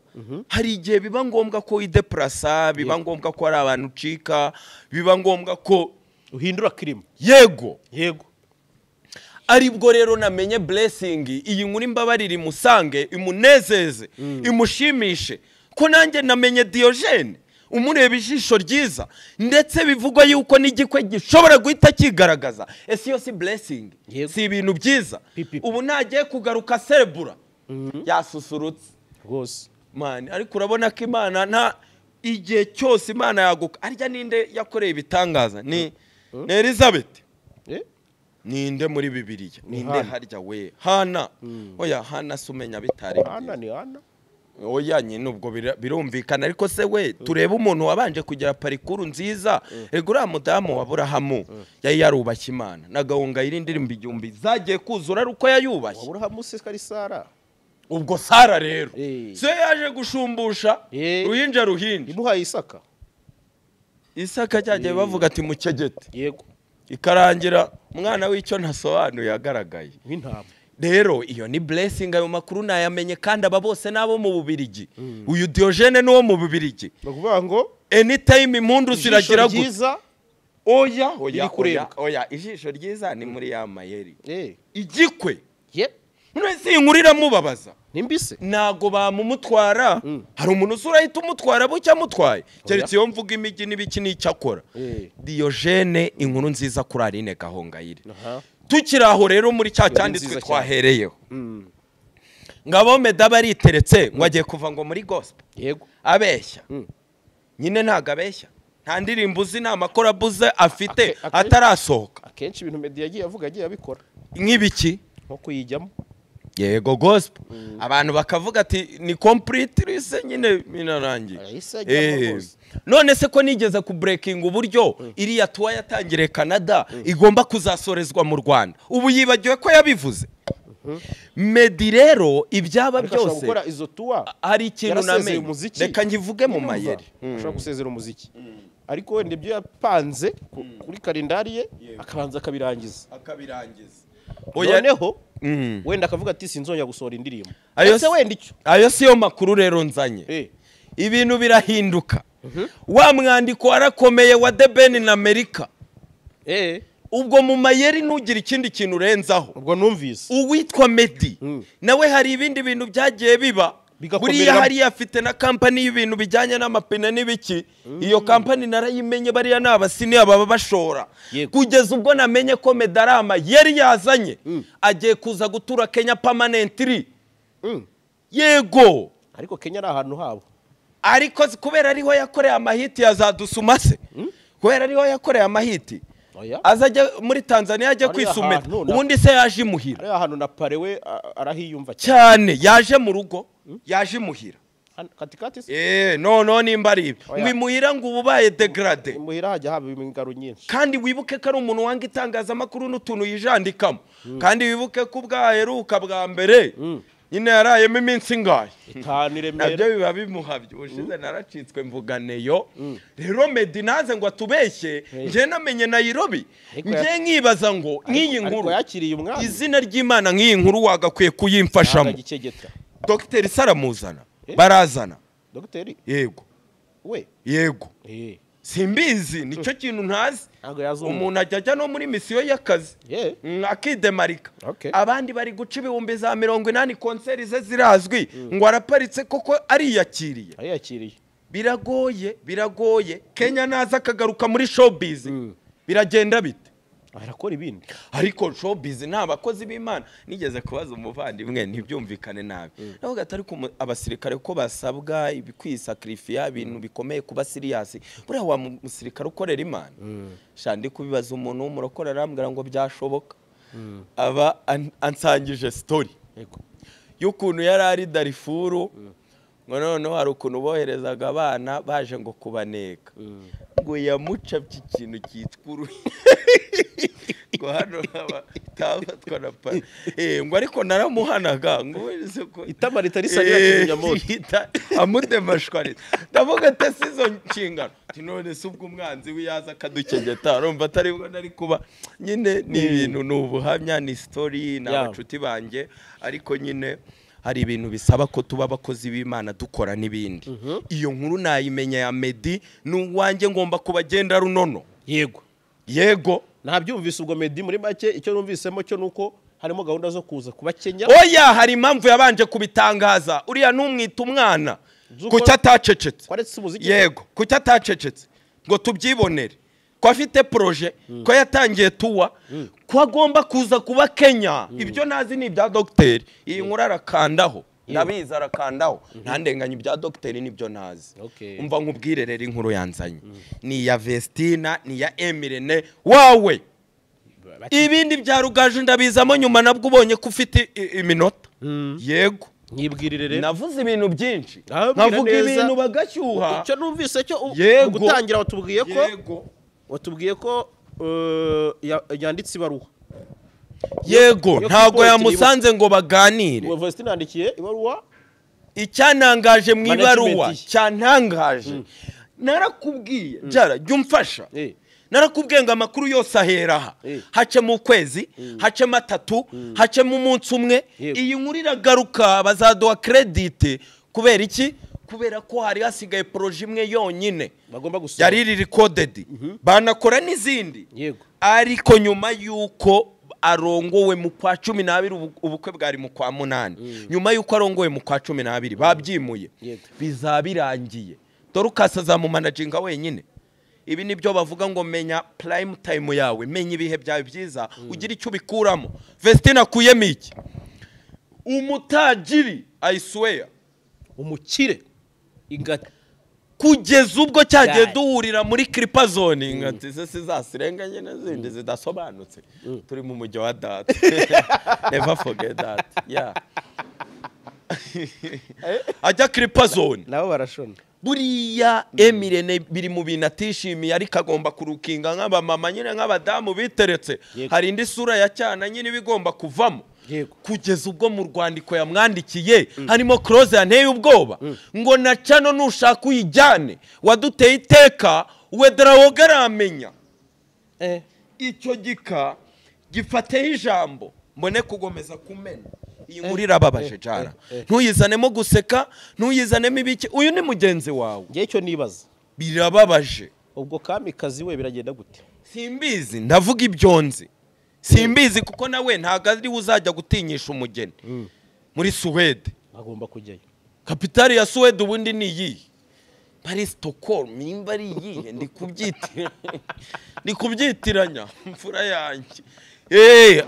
Hari igihe biba ngombwa ko ideprasa, biba ngombwa ko ari abantu ucika, biba ngombwa ko uhindura kirimo. Yego. Yego. Aribwo rero namenye Blessing iyi nkuru imbabarire imusange, imunezeze, imushimishe. Ko nanjye namenye Diogene umureba ijisho ryiza, ndetse bivugwa yuko n'igikwe gishobora guhita kigaragaza. Ese yo si Blessing, si ibintu byiza? Ubu nagiye kugaruka cerebura yasusurutse rwose man. Ariko urabona ko Imana nta igihe cyose Imana yaguka. Arya ninde yakoreye ibitangaza? Ni Elizabeth. Ninde muri Bibiliya? Ninde harya we? Hana. Oya Hana sumenya bitari. Hana ni Hana. Oya nyine ubwo birumvikana, ariko se we turebe umuntu wabanje kugira parikuru nziza. Ego uriya mudamu wa Aburahamu yari yarubashye Imana, na Gahongayire indirimbo 1000 zagiye kuzura ari uko yayubashye. Aburahamu se kari Sara. Ubwo Sara rero se yaje gushumbusha ruhinja ruhinja, imuhaye Isaka. Isaka cyagiye bavuga ati mukegete. Yego. Ikarangira umwana w'icyo ntasobanuye yagaragaye nk'intama. Rero iyo ni Blessing, ayo makuru nayamenye kandi aba bose nabo mu Bubiligi. Uyu Diogene nuwo mu Bubiligi. Bakuvuga ngo anytime impundu ziragira gutya. Oya oya oya oya, ijisho ryiza ni muri ya mayeri. Igikwe. None si inkuru iramubabaza. Nimbise. Nago bamumutwara. Hari umuntu usura ahita umutwara bucya mutwaye. Keretse iyo mvuga imigi n'ibiki n'icyakora. Diogene inkuru nziza kuri Aline Gahongayire. Tukiri aho rero muri cya cyanditswe twahereyeho, ngabo Meddy bariteretse ngo agiye kuva ngo muri gospel. Yego. Abeshya nyine ntago abeshya, nta ndirimbo uzi nta makorabuze afite atarasohoka. Akenshi ibintu Meddy yagiye avuga agiye abikora nk'ibiki nko kuyijyamo. Yego gospel abantu bakavuga ati ni complete se nyine minarangiye. None se ko nigeze ku breaking uburyo iriya tour yatangire Canada igomba kuzasorezwa mu Rwanda, ubu yibagiwe ko yabivuze. Meddy rero ibyaba byose gukora izo tour hari ikintu namenye, reka ngivuge mu mayeri. Ashobora gusezera umuziki, ariko wenda ibyo yapanze kuri kalendari ye akabanza akabirangiza. Noneho wenda akavuga ati sinzongera gusohora indirimbo. Ese wenda icyo ayo siyo makuru rero nzanye. Ibintu birahinduka. Wa mwandiko warakomeye wa The Ben na America. Ubwo mu mayeri nugira ikindi kintu urenzaho. Ubwo numvise uwitwa Meddy nawe hari ibindi bintu byagiye biba. Buriya hari afite na company y'ibintu bijyanye n'amapine n'ibiki. Iyo company narayimenye, bariya n'abasini ababa bashora. Kugeza ubwo namenye ko Meddy arama yari yazanye agiye kuza gutura Kenya permanently. Yego. Ariko Kenya ari ahantu habo. Ariko kubera ariho yakoreye amahiti yazadusuma se. Kubera ariho yakoreye amahiti. Azajya muri Tanzania ajya kwisumeta. Ubundi se yaje imuhira. Ari ahantu na parewe arahiyumva cyane. Yaje mu rugo, yaje imuhira. Katikati se? No nimba ari ibi. Ngo imuhira ngo ububaye degrade. Imuhira hajya haba imingaro nyinshi. Kandi wibuke ko ari umuntu wanga itangazamakuru n'utuntu yijandikamo. Kandi wibuke ko ubwaheruka bwa mbere nyine yarayemo iminsi ingahe? 5 Remera. Nabyo biba bimuhabye. Ubushize naracitswe mvuganeyo. Rero Meddy naze ngo atubeshye, nje namenye Nairobi. Nje nkibaza ngo nk'iyi nkuru izina ry'Imana nk'iyi nkuru wagakwiye kuyimfashamo. Dr. Saramuzana barazana. Dr. Yego. We. Yego. Simbizi nicyo kintu ntazi. Umuntu ajya no muri misiyo y'akazi akidemarika. Abandi bari guca 80,000 konseri ze zirazwi ngo araparitse koko ariyakiriye. Ariyakiriye. Biragoye, biragoye. Kenya naza akagaruka muri showbiz, biragenda bite? Arakora ibindi. Ariko showbiz nta bakozi b'Imana. Nigeze kubaza umuvandimwe ntibyumvikane nabi, navuga ati ariko abasirikare ko basabwa kwisacrifiya ibintu bikomeye, kuba serious, buriya wa musirikare ukorera Imana? Sha ndi kubibaza umuntu w'umurokore arambwira ngo byashoboka. Aba ansangije story y'ukuntu yari ari Darifuru, ngo noneho hari ukuntu boherezaga abana baje ngo kubaneka, ngo yamucapye ikintu cyitwa uruhi ngo hano tafatwa na pa ngo ariko naramuhanaga ngo wese ko itama ritarisa nyirakinyamoto amutemashwarira. Ndavuga ati sizo nshingano ati none se ubwo umwanzi we yaza akadukegeta, urumva atari bwo nari kuba nyine. Ni ibintu, ni ubuhamya, ni story, ni abacuti banjye, ariko nyine hari ibintu bisaba ko tuba abakozi b'Imana dukora n'ibindi. Iyo nkuru nayimenya ya Meddy n'uwanjye ngomba kubagenda runono. Yego yego, nabyumvise. Ubwo Meddy muri make icyo numvisemo cyo nuko harimo gahunda zo kuza kuba Kenya. Oya, hari impamvu yabanje kubitangaza. Uriya numwita umwana kuki atacecetse? Yego, kuki atacecetse ngo tubyibonere ko afite projet, ko yatangiye tuwa, ko agomba kuza kuba Kenya? Ibyo nazi ni ibya docteur. Iyi nkuru arakandaho, ndabizi arakandaho, ntandenganye ibya docteur nibyo nazi. Umva nkubwire rero inkuru yanzanye ni ya Vestina, ni ya Emirene wawe. Ibindi bya Rugaju ndabizamo nyuma, nabwo ubonye ko ufite iminota. Yego, nyibwirire rero. Navuze ibintu byinshi, navuga ibintu bagashyuha. Icyo numvise cyo gutangira watubwiye ko watubwiye ko yanditse ibaruwa. Yego, ntabwo yamusanze ngo baganire. Vestina yandikiye ibaruwa. Icyantangaje mu ibaruwa, cyantangaje, narakubwiye jara jya umfasha. Narakubwiye ngo amakuru yose ahera aha, hacemo ukwezi, hacemo atatu, hacemo umunsi umwe. Iyi nkuru iragaruka, bazaduha credit. Kubera iki? Kubera ko hari hasigaye projet imwe yonyine bagomba gusoma, yari iri recorded, banakora n'izindi. Ariko nyuma yuko arongowe mu kwa 12, ubukwe bwari mu kwa 8, nyuma yuko arongowe mu kwa 12 babyimuye, bizabirangiye. Dorcas azamumanaginga wenyine. Ibi nibyo bavuga ngo menya prime time yawe, menya ibihe byawe byiza, ugira icyo ubikuramo. Vestina akuyemo iki? Umutajiri, I swear, umukire kugeza ubwo cyagiye duhurira muri Clipper zone, ngati se sizasirenganye n'izindi zidasobanutse, turi mu mujyi wa data. Never forget that. Yeah. Ajya Clipper zone nabo barashona. Buriya Emirene biri mu bintu atishimiye, ariko agomba kurukinga nk'abamama nyine, nk'abadamu biteretse. Hari indi sura ya cyana nyine bigomba kuvamo. Kugeza ubwo mu rwandiko yamwandikiye harimo close yanteye ubwoba, ngo na cano nushaka uyijyane waduteye iteka wedarawoga aramenya. Icyo gika gifateho ijambo mbone kugomeza kumena. Iyi nkuru irababaje jara, ntuyizanemo guseka, ntuyizanemo ibiki. Uyu ni mugenzi wawe. Ngiye icyo nibaza, birababaje. Ubwo Kamikazi we biragenda gute? Simbizi, ndavuga ibyo nzi. Simbizi kuko nawe ntago ari uzajya gutinyisha umugeni muri Suwede. Agomba kujyayo. Kapitali ya Suwede ubundi ni iyi Paris, Stockholm, nimba ari iyihe ndi kubyitiranya mfura yanjye.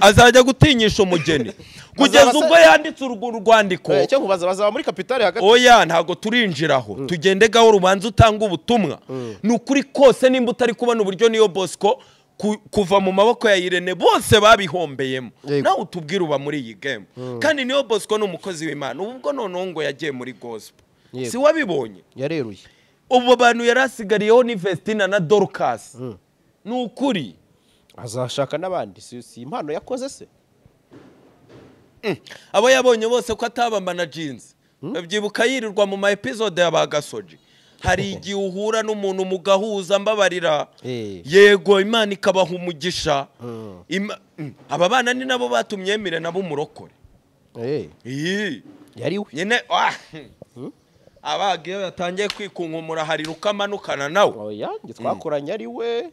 Azajya gutinyisha umugeni kugeza ubwo yanditse urwo rwandiko. Icyo nkubaza, bazaba muri kapitali hagati? Oya, ntago turinjiraho, tugende gaho rubanza utanga ubutumwa. Ni ukuri kose nimba utari kubona uburyo niyo Bosco kuva mu maboko ya Irene bose babihombeyemo, nawe utubwira uba muri iyi game. Kandi niyo Bosco ni umukozi w'Imana, ubwo noneho ngo yagiye muri gospel, si wabibonye? Yareruye. Ubu bantu yarasigariyeho ni Vestina na Dorcas. Ni ukuri azashaka n'abandi, si impano yakoze se? Abo yabonye bose ko atabambana jeans, babyibuka yirirwa mu ma episode ya bagasoji. Hari igihe uhura n'umuntu mugahuza, mbabarira, yego Imana ikabaha umugisha. Aba bana ni nabo batumye Emire nabo umurokore. Yari we nyine. Abagiye yatangiye kwikunkumura, hari rukamanukana nawe. Oya, nge twakoranye ari we.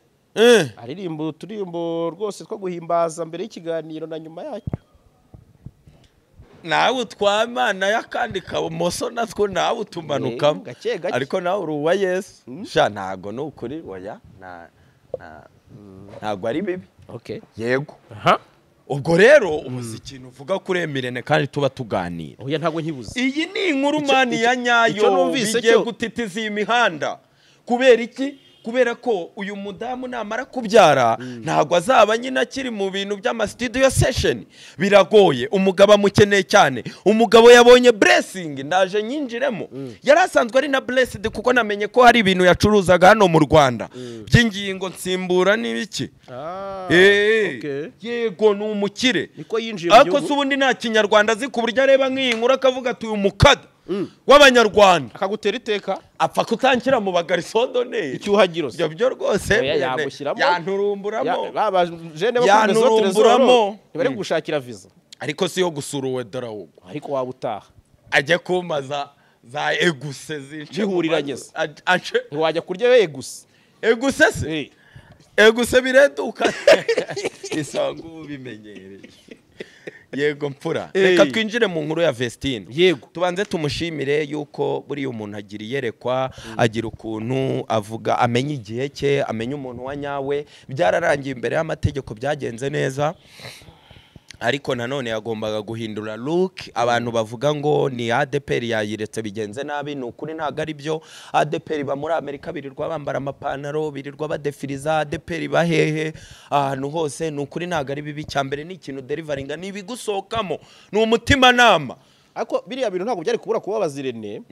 Aririmba uturimbo rwose two guhimbaza mbere y'ikiganiro na nyuma yacyo. Nawe utwamana y'akandi kabumoso natwo nawe utumanukamo. Ariko nawe uri uwa Yesu. Sha ntago ni ukuri oya ntago ari bibi. Okay. Yego. Aha. Ubwo rero ubuze ikintu uvuga kuri Emirene kandi tuba tuganira. Oya ntago nkibuze. Iyi ni inkuru mani ya nyayo bigiye gutitiza iyi mihanda. Kubera iki? Kubera ko uyu mudamu namara kubyara ntago azaba nyina akiri mu bintu by'ama studio session. Biragoye, umugabo amukeneye cyane. Umugabo yabonye blessing ndaje nyinjiremo. Yari asanzwe ari na blessed kuko namenye ko hari ibintu yacuruzaga hano mu Rwanda by'ingingo nsimbura n'ibiki. Okay. Yego ni umukire. Niko yinjiye mu gihugu. Ariko se ubundi nta kinyarwanda azi ku buryo areba nk'iyi nkuru akavuga ati uyu mukada w'abanyarwanda akagutera iteka apfa kutankira mu bagarisondone icyuhagiro ibyo byo rwose yanturumburamo yanturumburamo ntibari gushakira visa ariko si yo gusura uwe dore ariko waba utaha ajya kumaza za eguse zince bihuriranye ntiwajya kurya we eguse eguse se eguse bireduka isanga ubu bimenyereye. Yego mpfura. Reka twinjire mu nkuru ya Vestine. Yego. Tubanze tumushimire yuko buri umuntu agira iyerekwa, agira ukuntu avuga, amenya igihe cye, amenya umuntu wa nyawe. Byararangiye imbere y'amategeko byagenze neza. Ariko nanone yagombaga guhindura look. Abantu bavuga ngo ni ADPR yayiretse bigenze nabi, ni ukuri ntago ari byo. ADPR ba muri Amerika birirwa bambara amapantaro, birirwa badefiriza, ADPR bahehe ahantu hose, ni ukuri ntago ari bibi. Cyambere ni ikintu deliveringa ni ibigusohokamo, ni umutima nama. Ariko biriya bintu ntabwo byari kubura kuba bazirene.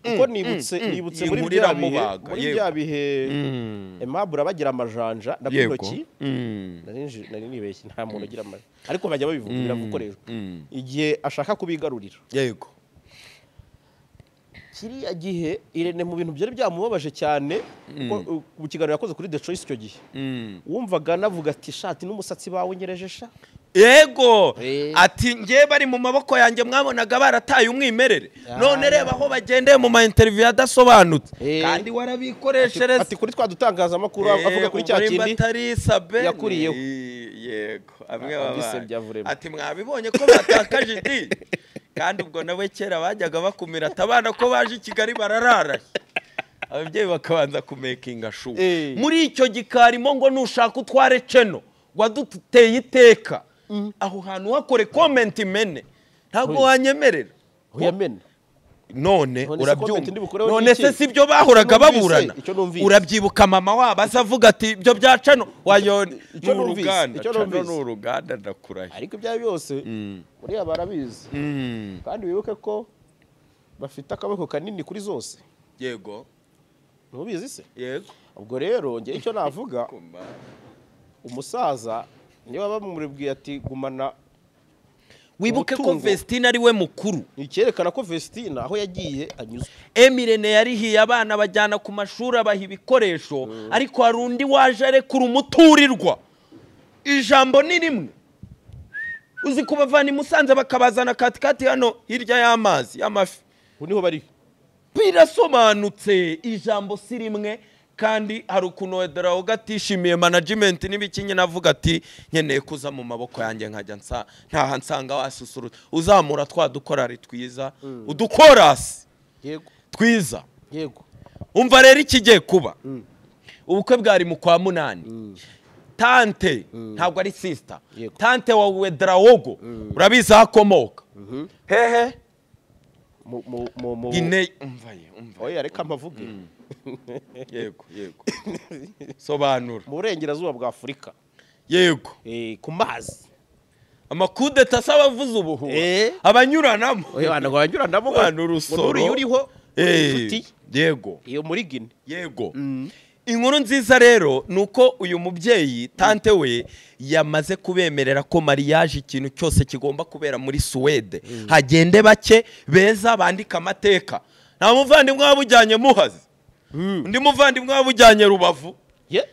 Kuko nibutse muri bya bihe, muri bya bihe Aimable bagira amajanja ndakwintoki. Nari nibeshye nta muntu ugira amajanja. Ariko bajya babivuga biravukoreshwa. Igihe ashaka kubigarurira. Yego. Kiriya gihe Irene mu bintu byari byamubabaje cyane kuko mu kiganiro yakoze kuri The Choice icyo gihe. Wumvaga navuga ati shati n'umusatsi bawe ngereje sha. Yego ati nge bari mu maboko yanjye mwabonaga barataye umwimerere none reba aho bagendeye mu ma interview adasobanutse kandi warabikoreshereza ati kuri twa dutangazamakuru avuga kuri cya kindi yakuriyeho. Yego amwe baba ati mwabibonye ko batakaje idi kandi ubwo nawe kera bajyaga bakumira atabana ko baje i Kigali bararara ababyeyi bakabanza kumakinga sure muri icyo gikarimo ngo nushaka utware ceno waduteye iteka aho hantu wakore comment mene ntabwo wanyemerera uyamena none urabyumva none se sibyo bahoraga baburana urabyibuka mama wabo azavuga ati ibyo byacano wayone icyo numvise ni uruganda ndakuraye ariko ibya byose uriya barabizi kandi wibuke ko bafite akaboko kanini kuri zose. Yego ntubizi se? Yego. Ubwo rero nge icyo navuga umusaza niba bamuribwiye ati gumana wibuke ko Vestine ari we mukuru icyerekana ko Vestine aho yagiye anyuzwe. Emirene yarihiye abana bajyana ku mashuri abaha ibikoresho ariko hari undi waje arekura umuturirwa ijambo ni rimwe uzi kubavana i Musanze bakabazana katikati hano hirya y'amazi y'amafi niho bari birasobanutse ijambo si rimwe. Kandi hari ukuntu Wederawoga atishimiye management n'ibikinye navuga ati nkeneye kuza mu maboko yanjye nkajya nsa ntaha nsanga wasusurutse uzamura twa dukorari twiza udukorasi yego twiza yego. Umva rero ikigiye kuba ubukwe bwari mu kwa munani tante ntabwo ari sister tante wa Wederawogo urabizi akomoka hehe mu Guinea umva ye umva oya reka mpavuge yego yego sobanura mu burengerazuba bwa Afurika yego ku mazi amakudeta asaba avuze ubuhuha abanyuranamo oya abanyuranamo ngo uriho inshuti yego iyo muri Guinea yego. Inkuru nziza rero nuko uyu mubyeyi tante we yamaze kubemerera ko mariage ikintu cyose kigomba kubera muri Suwede hagende bake beza bandika amateka nta muvandimwe wabujyanye Muhazi undi muvandimwe wabujyanye Rubavu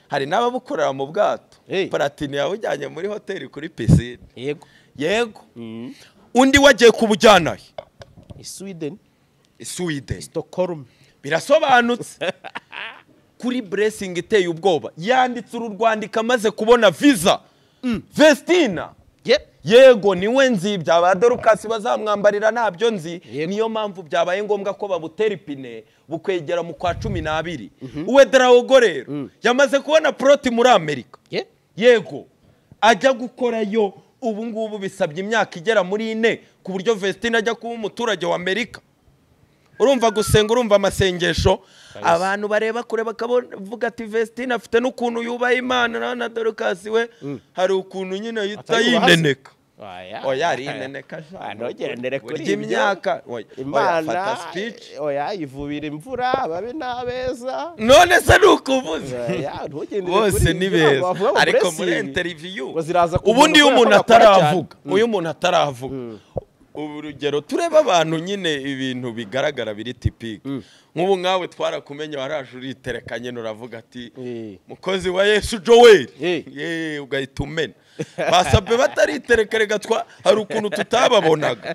hari n'ababukorera mu bwato Platini yabujyanye muri hoteli kuri piscine yego yego undi wagiye kubujyana i Sweden Sweden Stockholm birasobanutse kuri blessing iteye ubwoba yanditse uru rwandiko amaze kubona visa Vestina Yego niwe nzi byaba Dorcas bazamwambarira ntabyo nzi, niyo mpamvu byabaye ngombwa ko babutera ipine bukwegera mu kwa 12. Ouedraogo rero yamaze kubona plot muri Amerika. Yego ajya gukorayo ubu ngubu bisabye imyaka igera muri 4 ku buryo Vestine ajya kuba umuturage wa Amerika. Urumva gusenga, urumva amasengesho, abantu bareba kure bakavuga ati Vestine afite n'ukuntu yubaha Imana, na Dorcas we hari ukuntu nyine yita yineneka. Oya ari ineneka ntugendere kuri imyaka Imana oya ivubira imvura ababe n'abeza. None se nukuvuze bose ni beza, ariko muri interview ubundi iyo umuntu ataravuga, uyu muntu ataravuga urugero tureba abantu nyine ibintu bigaragara biri tipike. Nk'ubu nkawe twarakumenye waraje uriterekanye uravuga ati mukozi wa Yesu Joel, ugahita umena. Basabwe batariterekerega hari ukuntu tutababonaga.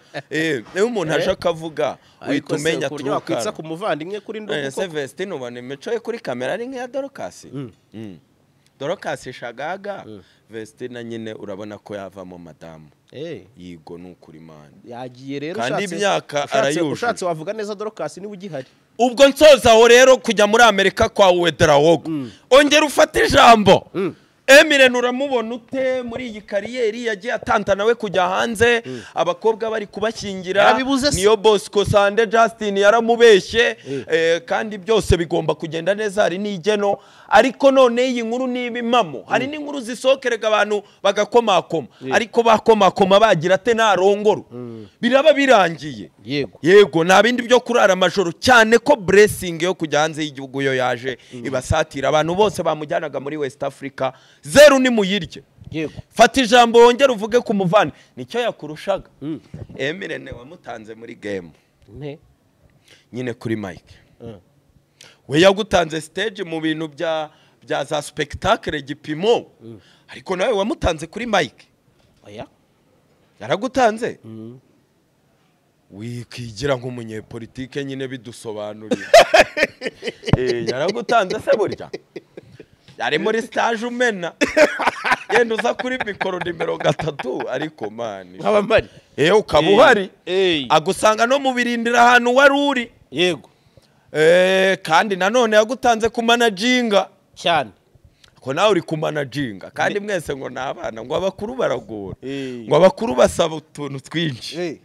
Niyo umuntu aje akavuga uhita umenya turuka ku muvandimwe kuri ndugu. Ese Vestine ubona imico ye kuri kamera ari nk'iya Dorcas? Dorcas shagaga, Vestine nyine urabona ko yavamo madamu. Yigo nukuri Imana yagiye rero kandi imyaka arayuje. Ushatse wavuga neza Dorcas niba ugihari. Ubwo nsoza aho rero kujya muri Amerika kwa Ouedraogo, ongera ufate ijambo. Emile uramubona ute muri iyi kariyeri yagiye atanta nawe kujya hanze, abakobwa bari kubashyingira, niyo Bosco Sande Justin yaramubeshye, kandi byose bigomba kugenda neza, hari n'igeno. Ariko none iyi nkuru niba impamo, hari n'inkuru zisokerega abantu bagakomakoma, ariko bakomakoma bagira ate narongoro, biraba birangiye. Yego nta bindi byo kurara amajoro, cyane ko blessing yo kujya hanze y'igihugu yo yaje ibasatira abantu bose bamujyanaga muri West Africa. Zeru ni muyirye. Yego fata ijambo wongere uvuge ku muvane nicyo yakurushaga. Emirene wamutanze muri game nyine kuri mic, we yagutanze stage mu bintu bya za spectacle gipimo, ariko nawe wamutanze kuri mic. Oya yaragutanze. Wikigira nk'umunyepolitike nyine bidusobanurira. Yaragutanze se burya yari muri stage umena yenda uza kuri mikoro nimero 3, ariko mani nkaba mpari ukaba uhari, agusanga no mu birindira ahantu wari uri. Yego kandi nanone yagutanze ku manajinga cyane, ko nawe uri ku manajinga kandi mwese ngo nabana, ngo abakuru baragora, ngo abakuru basaba utuntu twinshi.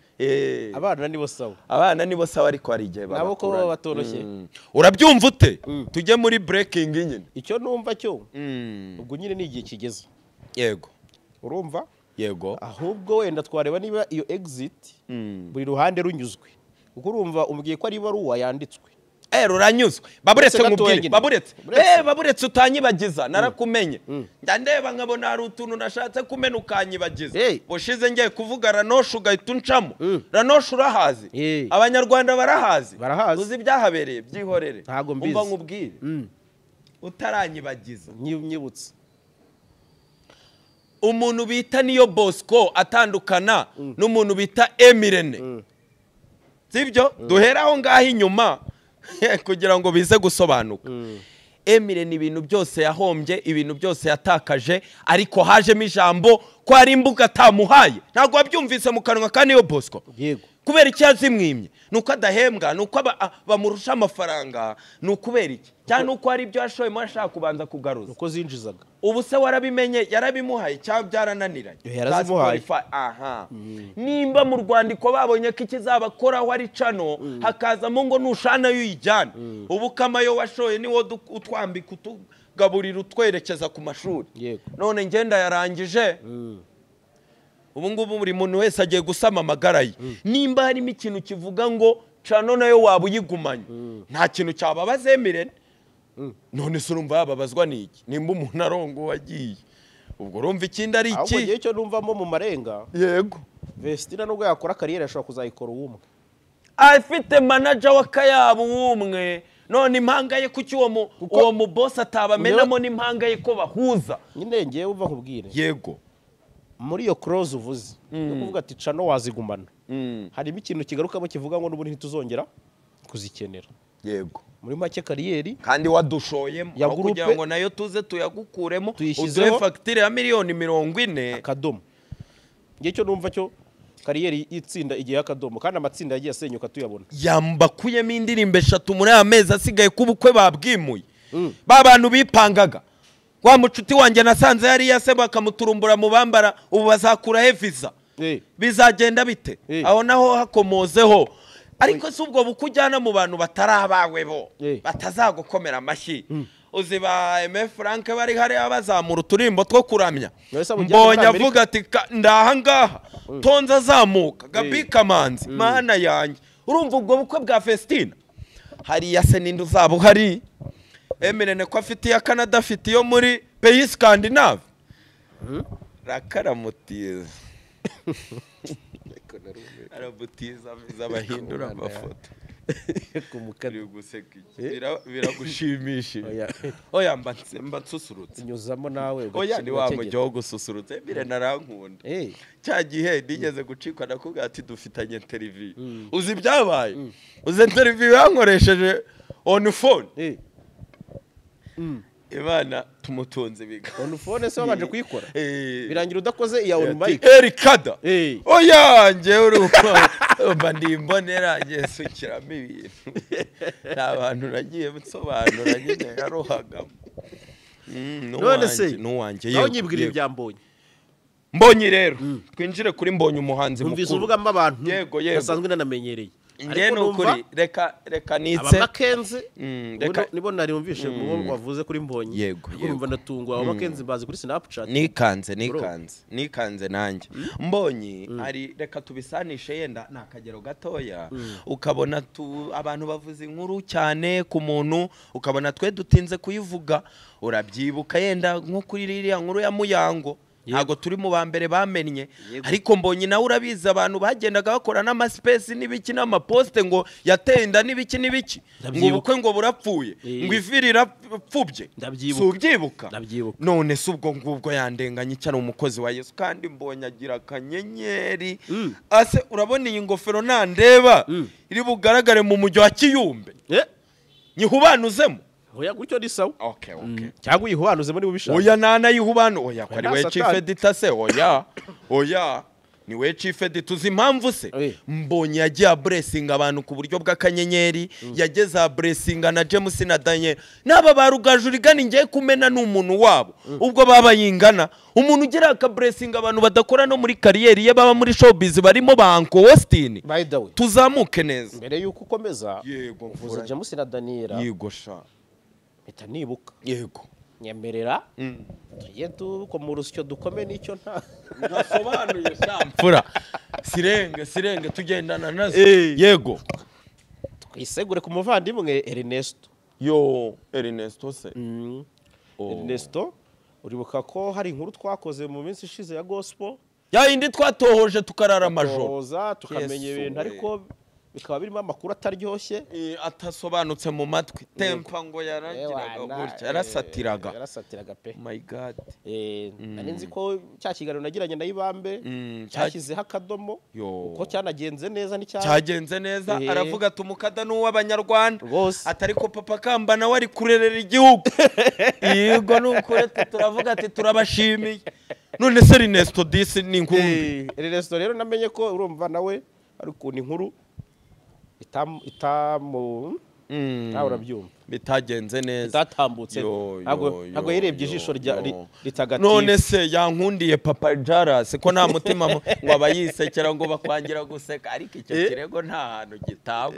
Abana nibo sawa, abana nibo sawa, ariko hari igihe nabo ko baba batoroshye. Urabyumva ute? Tujye muri breaking nyine. Icyo numva cyo ubwo nyine ni igihe kigeze. Yego urumva? Yego ahubwo wenda twareba niba iyo exit buri ruhande runyuzwe, kuko urumva umbwiye ko ari ibaruwa yanditswe. Ruranyuzwe. Baburetse nkubwire, baburetse. Baburetse utanyibagiza, narakumenye. Ndandeba nkabona hari utuntu nashatse kumena ukanyibagiza. Bushize ngiye kuvuga Ranoshu ugahita uncamo. Ranoshu urahazi. Abanyarwanda barahazi. Uzi ibyahabereye byihorere. Umva nkubwire. Utaranyibagiza. Nyibutse. Umuntu bita Niyo Bosco atandukana n'umuntu bita Emirene. Sibyo? Duhera aho ngaho inyuma kugira ngo bize gusobanuka. Emile ni ibintu byose yahombye, ibintu byose yatakaje, ariko hajemo ijambo ko ari imbuga atamuhaye. Ntabwo wabyumvise mu kanwa ka Niyo Bosco. Yego kubera iki yazimwimye? Nuko adahembwa, nuko bamurusha amafaranga, nukubera iki? Cyane nuko ari ibyo yashoyemo ashaka kubanza kugaruza. Nuko zinjizaga. Ubu se warabimenye, yarabimuhaye cyangwa byarananiranye? Yarazimuhaye. Aha. Nimba mu rwandiko babonye ko ikizabakoraho ari cano, hakazamo ngo nushana yuyijyana. Ubu kamayo washoye niwo utwambika utugaburira utwerekeza ku mashuri. None ngenda yarangije. Ubu ngubu buri muntu wese agiye gusama amagara ye. Nimba harimo ikintu kivuga ngo cano nayo waba uyigumanye, nta kintu cyababaza Emirene. None se urumva yababazwa n'iki? Nimba umuntu arongo wagiye, ubwo urumva ikindi ari iki? Ahubwo gihe cyo numvamo mu marenga. Yego Vestine nubwo yakora kariyeri ashobora kuzayikora uwumwe, afite manager w'akayabo uwumwe. None impanga ye kuki uwo mu boss atabamenamo n'impanga ye ko bahuza? Nyine ngiye uva nkubwire. Yego muri iyo cross uvuze no kuvuga ati cano wazigumana, harimo ikintu kigarukamo kivuga ngo n'ubundi ntituzongera kuzikenera. Yego muri make kariyeri kandi wadushoyemo kugira ngo nayo tuze tuyagukuremo, uduhe facture ya miliyoni 40 akadomo. Ngiye cyo numva cyo kariyeri y'itsinda igiye akadomo kandi amatsinda yagiye asenyuka tuyabona. Yambakuyemo indirimbo 3 muri aya mezi asigaye kubukwe babwimuye. Ba bantu bipangaga. Wa mucuti wanjye nasanze yari yase bakamuturumbura mu bambara ubu bazakura he visa. Bizagenda bite? Aho naho hakomozeho. Ariko si ubwo bukujyana mu bantu batarabawe bo batazagukomera amashyi. Uzi ba M Frank bari hari abazamura uturimbo two kuramya. Mbonye avuga ati ndaha ngaha tonza azamuka Gabi Kamanzi mana yanjye. Urumva ubwo bukwe bwa Festina hari yase ninde uzaba uhari? Emirene ko afite ya Canada afite yo muri pays Scandinave. Rakaramutiza. Arabutiza abahindura amafoto. Biragushimishije. Oya mba nsusurutse. Nyuzamo nawe. Oya ni wa mujyo wo gususurutse bire narankunda. Cya gihe nigeze gucikwa nakubwira ati dufitanye interview. Uzi ibyabaye? Uzi interview yankoresheje on phone. Imana tumutunze biga. On phone se wabanje kuyikora? Birangira udakoze iya on mic. Erikada. Oya nje urumva mba ndimbonera ngiye sukiramo ibintu. N'abantu nagiye nsobanura nyine yarohagamo. None se nuwanje yego. Nyibwira ibya Mbonyi. Mbonyi rero twinjire kuri Mbonyi umuhanzi mukuru. Numvise uvugamo abantu basanzwe nanamenyereye. Nge nukuri reka nitse aba Makenzi reka nibo nari umvishe mu wavuze kuri Mbonyi. Yego urumva ndatungwa aba Makenzi mbazi kuri Snapchat. Nikanze nanjye Mbonyi ari reka tubisanishe yenda nakagero gatoya ukabona abantu bavuze inkuru cyane ku muntu ukabona twe dutinze kuyivuga. Urabyibuka yenda nko kuri ririya nkuru ya Muyango. Ntago turi mu bambere bamennye ariko Mbonyi nawe urabizi abantu bagendaga bakora n'ama space n'ibiki n'amaposte ngo yatenda n'ibiki n'ibiki ngo ubukwe ngo burapfuye ngo iviri irapfubye. Subyibuka none se ubwo ngubwo yandenganye cyane umukozi wa Yesu kandi Mbonyi agira akanyenyeri. Ase urabona iyi ngofero nandeba iri bugaragare mu mujyi wa Kiyumbe nyihubanuzemo. Oya gutyo ni sawa. Okay. Cyangwa uyihubanuze muri bubishaka. Oya nana yihubano. Oya ko ari we chief editor se. Oya. Oya ni we chief editor uzi impamvu se. Mbonyi yagiye blessing abantu ku buryo bw'akanyenyeri, yageza blessing na James na Daniel. Naba barugajurigana ngiye kumena n'umuntu wabo. Ubwo baba yingana, umuntu ugira aka blessing abantu badakora no muri kariyeri ye baba muri showbiz barimo ba Uncle Austin. By the way, tuzamuke neza. Mbere yuko ukomeza. Yego mvuze James na Daniel. Yego sha. Mpita nibuka. Yego. Nyemerera. Tugiye dukoma urusyo dukome n'icyo nta. Nasobanuye shamfura. Sirenge tugendana nazo. Yego. Twisegure ku muvandimwe Ernesto. Yo Ernesto se. Ernesto uribuka ko hari inkuru twakoze mu minsi ishize ya gospel. Ya indi twatohoje tukarara amajoro. Tukamenya ibintu ariko bikaba birimo amakuru ataryoshye atasobanutse mu matwi. Tempa ngo yaragiraga gutya yarasatiraga pe. My God. Nari nzi ko cya kiganiro nagiranye na Ibambe cyashyizeho akadomo uko cyanagenze neza cyagenze neza. Aravuga ati umukada n'uw'abanyarwanda atari ko Papa Kamba nawe ari kurerera igihugu. Yego nukure turavuga ati turabashimiye. None se Ernesto disi ni inkuru. Ernesto rero namenye ko urumva nawe ari ukuntu inkuru itamu nawe urabyumva bitagenze neza bitatambutse ntabwo yirebye ijisho ritagatifu. None se yankundiye Papa Jaras ko nta mutima ngo abayisekera ngo bakwangira guseka ariko icyo kirego nta hantu gitaba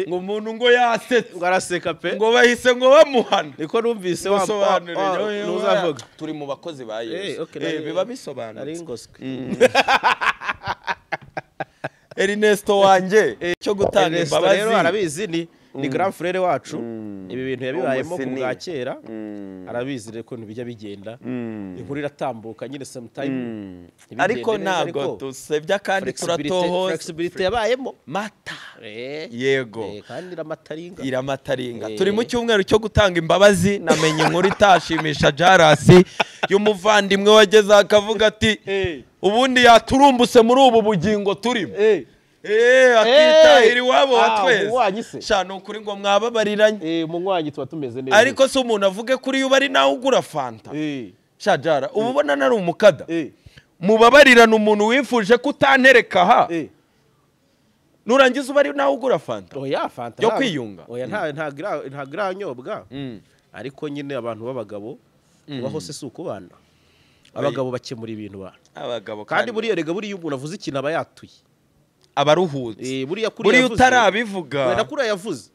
ngo umuntu ngo yasetse ngo araseka pe ngo bahise ngo bamuhana niko numvise nuzavuga turi mu bakozi ba Yesu biba bisobanutse ari ngoswe. Ernesto wanjye cyo gutanga imbabazi rero arabizi ni grand frère wacu ibi bintu yabibayemo ku bwa kera arabizi reko ntibijya bigenda inkuru iratambuka nyine sometime ariko ntago dusebya kandi turatohoza flexibility yabayemo mata yego kandi iramataringa turi mu cyumweru cyo gutanga imbabazi namenye inkuru itashimisha Jarasi y'umuvandimwe wageze akavuga ati ubundi yaturumbuse muri ubu bugingo turimo akitahira iwabo wa twese sha nukuri ngo mwababariranye munywanyi tuba tumeze neza ariko se umuntu avuge kuri yuba ari nawe ugura fanta sha Jara ubu ubona nari umukada Mubabarirana umuntu wifuje kutantereka ha. Nurangiza ubari nawe ugura fanta. Oya fanta. Yo kwiyunga. Oya nta granyobwa. Ariko nyine abantu b'abagabo ubaho se sukubana. Abagabo bakemura ibintu ba. Abagabo kandi buriya rega buriya umuntu avuze ikintu aba yatuye. Abaruhutse. Buriya kuri yavuze. Buriya utarabivuga. Wenda kuri yavuze.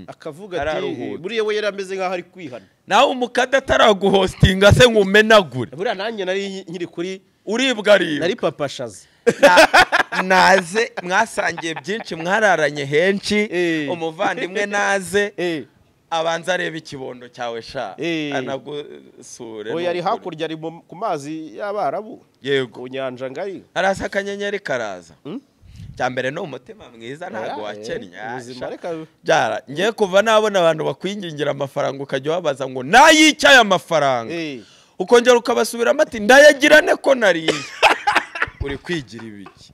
Akavuga ati buriya we yarameze nkaho ari kwihana. Nawe umukada ataraguhostinga se ngumenagure. Buriya nanjye nari nkiri kuri uribwa ari. Nari papa shaza. Naze mwasangiye byinshi mwararanye henshi umuvandimwe naze abanza areba ikibondo cyawe sha anagusure. Oya ari hakurya ari ku mazi y'abarabu. Yego. Ku nyanja ngari. Arasa akanyenyeri karaza. Cyambere no umutima mwiza ntago wakennye. Byara ngiye kuva nabona abantu bakwingingira amafaranga ukajya wabaza ngo nayicyaye amafaranga. Ukongera ukabasubiramo ati ndayagirane ko nariye. Uri kwigira ibiki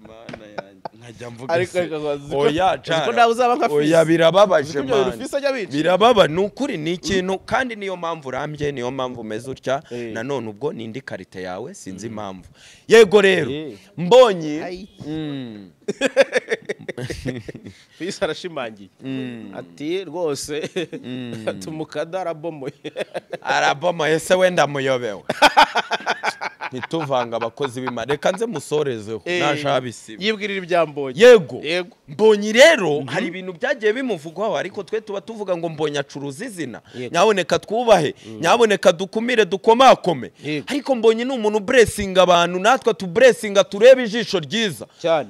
mana yanjye nkajya mvuga se oya jara oya birababaje man birababa nukuri ni ikintu kandi niyo mpamvu urambye niyo mpamvu umeze utya nanone ubwo nindi karite yawe sinzi impamvu yego rero mbonye Fisi arashimangiye ati rwose tumukada arabomoye arabomoye se wenda muyobewe ntituvanga abakozi b'Imana reka nze musorezeho nashabisibe yibwirira ibyambonye yego Mbonyi rero hari ibintu byagiye bimuvugwaho ariko twe tuba tuvuga ngo Mbonyi acuruza izina nyaboneka twubahe nyaboneka dukumire dukomakome ariko Mbonyi ni umuntu blessing abantu natwe tu blessinga turebe ijisho ryiza cyane.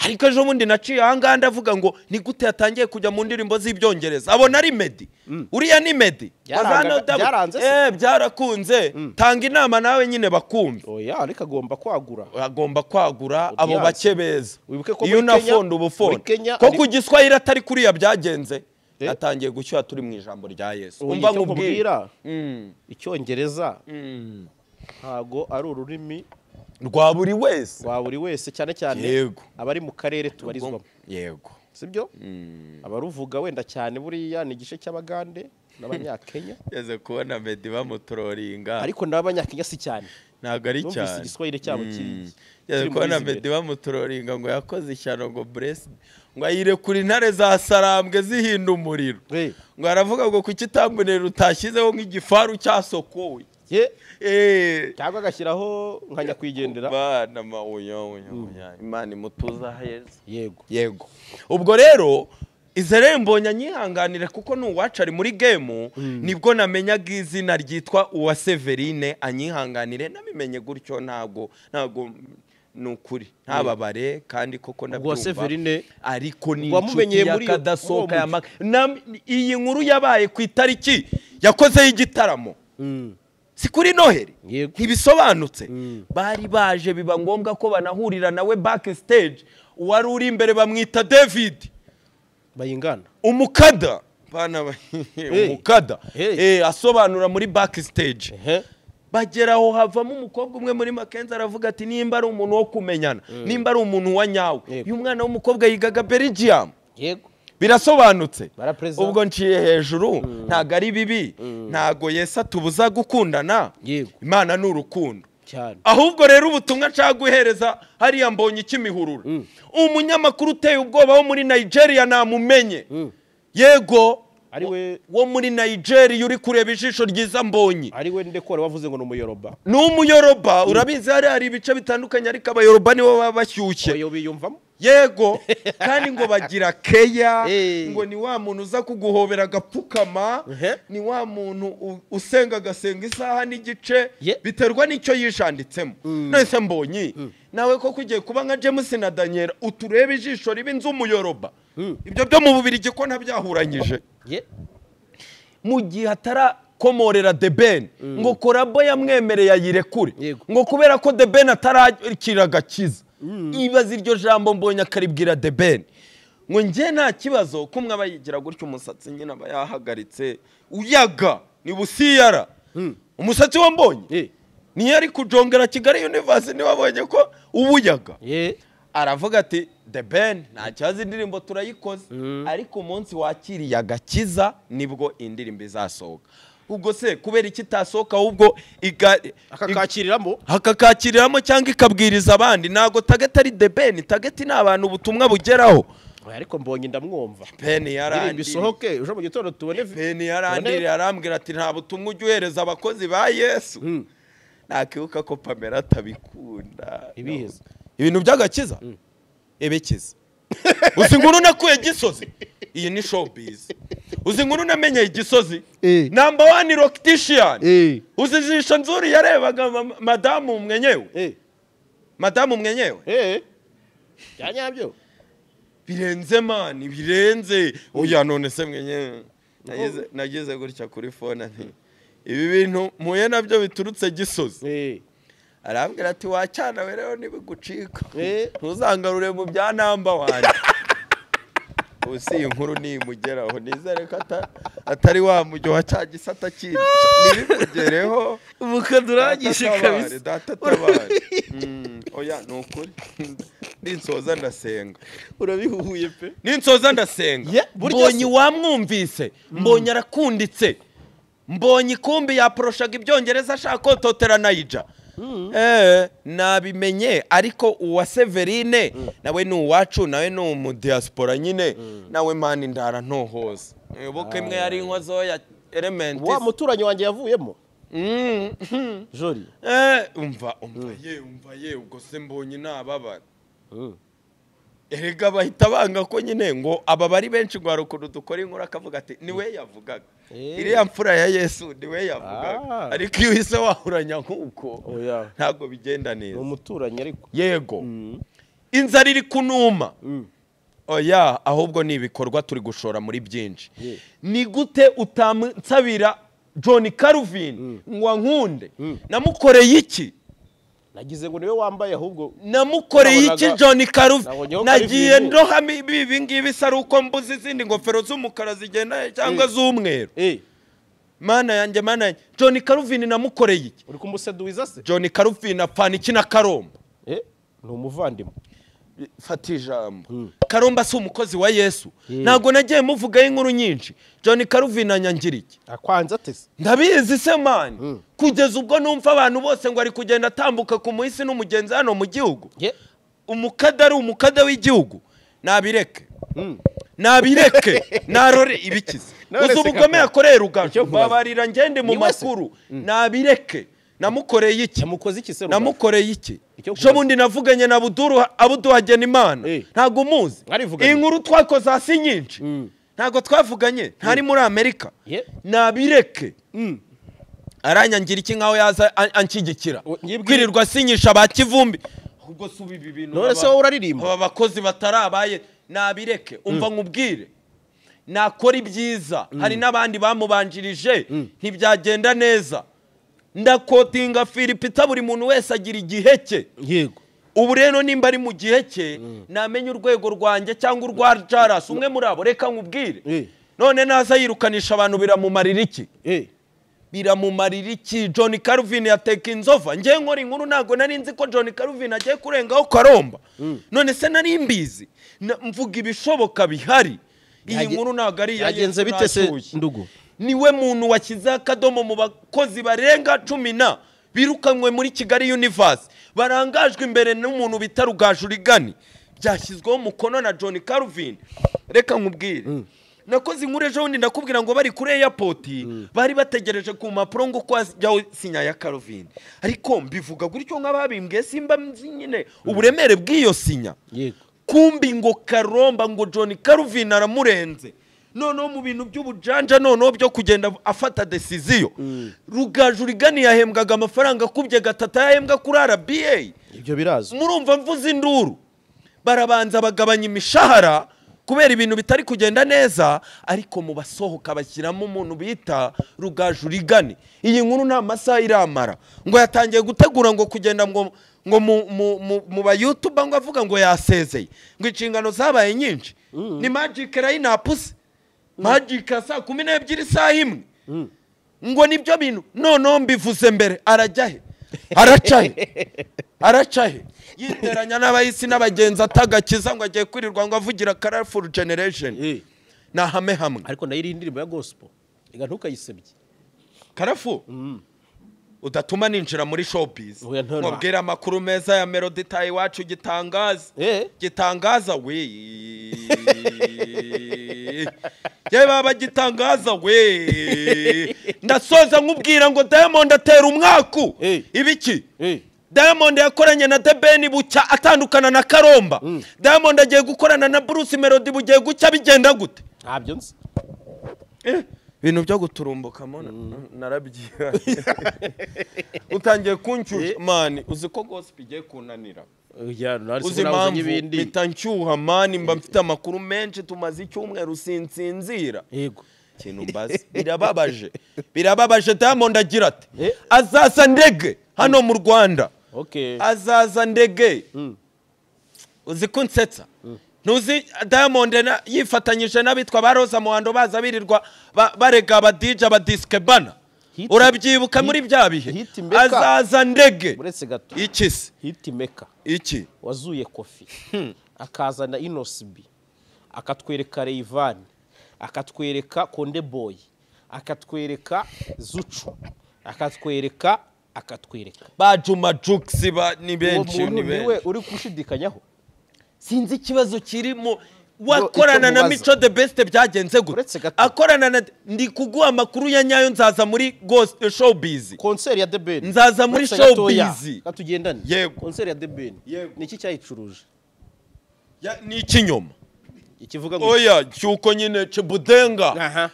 Ariko ejo bundi naciye ahangaha ndavuga ngo ni gute yatangiye kujya mu ndirimbo z'ibyongereza abona ari Meddy uriya ni Meddy byaranze byarakunze tanga inama nawe nyine bakumva oya ariko agomba kwagura agomba kwagura abo bake beza iyo unafonda ubufonda ko ku Giswahili atari kuriya byagenze atangiye gushyuha turi mu ijambo rya Yesu umva nkubwira icyongereza ntago ari ururimi rwa buri wese rwa buri wese cyane cyane abari mu karere tubarizwamo yego sibyo abaruvuga wenda cyane buriya ni igice cy'abagande n'abanyakenya yeze kubona Meddy bamutroringa ariko n'abanyakenya si cyane ntago ari cyane igiswahili cyabo kiri yeze kubona Meddy bamutroringa ngo yakoze ishyano ngo bless ngo ayirekura intare za sarambwe zihinda umuriro ngo aravuga ngo kuki itambonera utashyizeho nk'igifaru cyasokowe cyangwa agashyiraho nkajya kwigendera bana mawuya Imana imutuza heza yego yego ubwo rero Israel Mbonyi anyihanganire kuko n'uwacu ari muri game nibwo namenyaga izina ryitwa Uwa Severine anyihanganire nabimenye gutyo ntago nukuri ntababare kandi koko ndabyumva ariko ni inshuti yakadasohoka iyi nkuru yabaye ku itariki yakozeho igitaramo si kuri Noheli ntibisobanutse bari baje biba ngombwa ko banahurira nawe backstage uwari uri imbere bamwita David bayingana umukada bana umukada asobanura muri backstage bageraho havamo umukobwa umwe muri Mackenzie aravuga ati nimba ari umuntu wo kumenyana nimba ari umuntu wa nyawe uyu mwana w'umukobwa yigaga Belgium yego birasobanutse ubwo nciye hejuru ntago ari bibi ntago Yesu atubuza gukundana Imana ni urukundo ahubwo rero ubutumwa nshaka guhereza hariya Mbonyi ikimihurura umunyamakuru uteye ubwoba wo muri Nigeria namumenye yego wo muri Nigeria uri kureba ijisho ryiza Mbonyi ari we ndekore wavuze ngo ni umuyoroba ni umuyoroba urabizi hari ibice bitandukanye ariko abayoroba nibo baba bashyushye yego kandi ngo bagira keya ngo ni wa muntu uza kuguhobera agapfukama ni wa muntu usenga agasenga isaha n'igice biterwa n'icyo yishanditsemo none Mbonyi nawe koko ugiye kuba nka James na Daniel uturebe ijisho riba inzu umuyoroba ibyo byo mu Bubirigi ko ntabyahuranyije mu gihe atarakomorera The Ben ngo korabo yamwemereye ayirekure ngo kubera ko The Ben atarakira agakiza ibaza iryo jambo Mbonyi akaribwira The Ben ngo njye nta kibazo kumwe aba yigira gutyo umusatsi nyine aba yahagaritse uyaga ni busiyara umusatsi wa Mbonyi niyo ari kujongera Kigali Universe niwe abonye ko ubuyaga aravuga ati The Ben nta kibazo indirimbo turayikoze ariko umunsi wakiriye agakiza nibwo indirimbo izasohoka. Ubwo se kubera iki itasohoka ahubwo akakakiriramo akakakiriramo cyangwa ikabwiriza abandi? Ntago target ari The Ben, target ni abantu ubutumwa bugeraho. Ariko mbonye ndamwumva Ben yarandiriye bisohoke ejo mu gitondo tubone. Ben yarandiriye arambwira ati nta butumwa ujya uhereza abakozi ba Yesu. Nakibuka ko Pamela atabikunda. Ibiheza ibintu by'agakiza ebekiza. Uzi inkuru nakuye Gisozi, iyi ni showbiz. Uzi inkuru namenye Gisozi, number 1 loctician. Uzi jisho nzuri yarebaga madamu mwenyewe, madamu mwenyewe byanyabyo birenze mani, birenze. Oya none se mwenyewe nageze gutya kuri phone nti ibi bintu muye nabyo biturutse Gisozi. Arambwira ati wacana we rero nibigucika ntuzangarure mu bya namba wanjye. Usi iyi nkuru nimugeraho nizere ko atari wa mujyo wa cya gisata kindi nibimugereho umukaduragishe kabisa. Data tabare. Oya ni ukuri ninsoza ndasenga. Urabihuhuye pe. Ninsoza ndasenga. Mbonye wamwumvise, mbonye arakunditse, mbonye ikumbi yaporoshaga ibyongereza ashaka kototera Naija. Nabimenye. Ariko uwa Severine nawe ni uwacu, nawe ni umudiaspora nyine, nawe mani ndara ntohoza. Yoboka imwe yari inkozo ya element. Wa muturanyi wanjye yavuyemo. Jori. Umva umva ye umva ye ubwo se mbonye nababara. Erega bahita banga ko nyine ngo aba bari benshi ngo harukuru dukora inkuru akavuga ati niwe yavugaga. Iriya mfura ya Yesu niwe yavugaga. Ariko iyo ise wahuranya nkuko ntago bigenda neza. Umuturanyi ariko. Yego. Inzara iri kunuma. Oya ahubwo ni ibikorwa turi gushora muri byinshi. Ni gute utansabira John Calvin ngo nkunde? Namukoreye iki? Nagize ngo niwe wambaye ahubwo namukoreye iki John Calvin? Nagiye ndoha ibi ngibi sari uko mbuze izindi ngofero z'umukara zigenda cyangwa z'umweru. Mana yanjye, mana yanjye, John Calvin namukoreye iki? Uri kumuseduiza se? John Calvin apfana iki na Karomba? Ni umuvandimwe. Fata ijambo. Karomba si umukozi wa Yesu. Ntago nagiye muvugaho inkuru nyinshi. John Calvin anyangira iki? Akwanza atese. Ndabizi se man. Kugeza ubwo numva abantu bose ngo ari kugenda atambuka ku muhisi n'umugenzi hano mu gihugu. Umukada ari umukada w'igihugu. Nabireke. Nabireke. Narore ibikize. Uzi ubugome yakoreye Rugaju. Babarira ngende mu makuru. Nabireke. Namukoreye iki? Namukoze iki se Rugaju? Namukoreye iki? Jo bundi navuganye na Buduru Abuduhagena Imana. Ntago muzi. Inkuru twakoze hasi nyinshi. Ntago twavuganye, ntari muri Amerika. Nabireke. Aranyangira iki nkaho yaza anshyigikira. Kwirirwa sinyisha ba Kivumbi. Ahubwo subi ibi bintu. None se wowe uraririmba? Aba bakozi batarabaye nabireke. Umva nkubwire. Nakora ibyiza. Hari n'abandi bamubanjirije ntibyagenda neza. Ndakotinga Philipita buri muntu wese agira igihe cye. Yego. Ubu rero nimba ari mu gihe cye namenye urwego rwanjye cyangwa urwa Jaras umwe muri abo reka nkubwire. None naza yirukanisha abantu biramumarira iki? Biramumarira iki? John Calvin yateka inzova. Ngiye nkora inkuru ntago nari nzi ko John Calvin agiye kurengaho Karomba. None se nari mbizi. Mvuga ibishoboka bihari. Iyi nkuru ntago ari yagenze bite se ndugu? Niwe muntu washyize akadomo mu bakozi barenga 10 birukanywe muri Kigali Universe barangajwe imbere n'umuntu bita Rugaju Rigani byashyizweho umukono na John Calvin. Reka nkubwire. Nakoze inkuru ejo bundi ndakubwira ngo bari kuri airport bari bategereje ku mpapuro ngo ko ajyaho sinya ya Calvin. Ariko mbivuga gutyo nk'ababimbwiye simba nzi nyine uburemere bw'iyo sinya. Kumbi ngo Karomba ngo John Calvin aramurenze. Noneho mu bintu by'ubujanja noneho byo kugenda afata decision. Rugaju Rigani yahembwaga amafaranga kubye gatatu yahembwa kuri RBA. Ibyo birazwi. Murumva mvuze induru. Barabanza bagabanya imishahara kubera ibintu bitari kugenda neza, ariko mu basohoka bashyiramo umuntu bita Rugaju Rigani. Iyi nkuru nta masaha iramara. Ngo yatangiye gutegura ngo kugenda ngo ngo mu ba YouTuber ngo avuga ngo yasezeye. Ngo inshingano zabaye nyinshi. Ni Magic line up. Magic saa 12 isaha imwe. Ngo nibyo bintu noneho mbivuze mbere arajya he? Araca he? Araca he? Yiteranya n'abayisi n'abagenzi atagakiza ngo agiye kwirirwa ngo avugira Colorful Generation. Na hame hamwe. Ariko nayo iri indirimbo ya gospel. Ega ntukayisebye. Karafu udatuma ninjira muri showbiz mubwira amakuru meza ya Melody tayi iwacu gitangaza gitangaza we ye baba gitangaza we ndasoza nkubwira ngo Diamond atera umwaku ibiki Diamond yakoranye na The Ben bucya atandukana na Karomba Diamond agiye gukorana na Bruce Melody bugiye gucya bigenda gute ntabyo nzi ibintu byo guturumbuka mona narabyiye utangiye kuncyuha mani uzi ko gospel igiye kunanira uzi impamvu mpita nshyuha mani mba mfite amakuru menshi tumaze icyumweru sinsinzira yego ikintu mbazi birababaje birababaje Diamond agira ati azaza ndege hano mu Rwanda azaza ndege uzi ko nsetsa ntuzi Diamond yifatanyije n'abitwa ba Rosa Muhando baza birirwa barega aba DJ aba diskebana urabyibuka muri bya bihe azaza ndege uretse gato iki se hitmaker iki wazuye Kofi akazana Inosbi akatwereka Rayvanny akatwereka Konde Boy akatwereka Zucu akatwereka ba Juma Jux ba ni benshi ni benshi uri kushidikanyaho sinzi ikibazo kirimo wakorana na Mico the Best byagenze gute akorana na ndi kuguha amakuru ya nyayo nzaza muri Ghost Showbiz concert ya The Ben nzaza muri Showbiz katugendane concert ya The Ben niki cyayicuruje ni ikinyoma ikivuga ngo oya cyuko nyine Chibudenga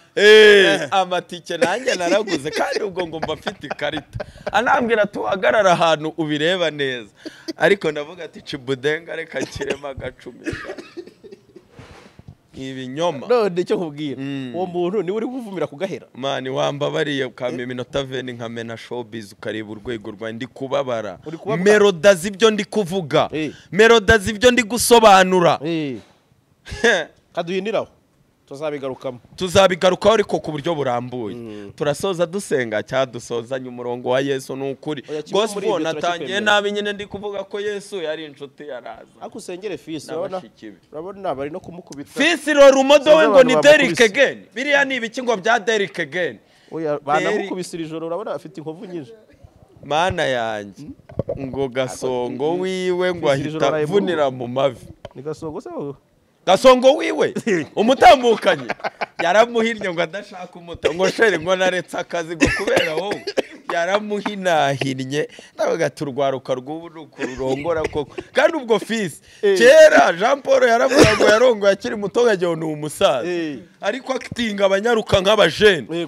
amatike nanjye naraguze kandi ubwo ngo mba mfite ikarita anambwira tuhagarara ahantu ubireba neza ariko ndavuga ati Chibudenga reka kirema agacumi ibinyoma none cyo nkubwira uwo muntu niwe uri kuvumira kugahera mani wambabariye ukampa iminota veni nkamena showbiz ukareba urwego rwa ndi kubabara meroda zibyo ndi kuvuga meroda zibyo ndi gusobanura kaduhindiraho tuzabigarukamo tuzabigarukaho ariko ku buryo burambuye turasoza dusenga cyadusozanye umurongo wa Yesu ni ukuri gospel natangiye nabi nyine ndi kuvuga ko Yesu yari inshuti yaraza ariko usengere fisi urabona bari no kumukubita fisi rora umodo we ngo ni Derrick again biriya ni ibiki ngo bya Derrick again oya banamukubisira ijoro urabona afite inkovu nyinshi mana yanjye ngo gasongo wiwe ngo ahita avunira mu mavi ni gasongo se gasongo wiwe umutambukanye yaramuhinnye ngo adashaka umuta ngo shere ngo naretse akazi ngo kubera wowe yaramuhinahinnye ndavuga turwaruka rw'ubu rurongora koko kandi ubwo fisi kera Jean Paul yaravuga ngo yarongoye akiri muto nkagira ni umusaza ariko akitinga abanyaruka nk'abajene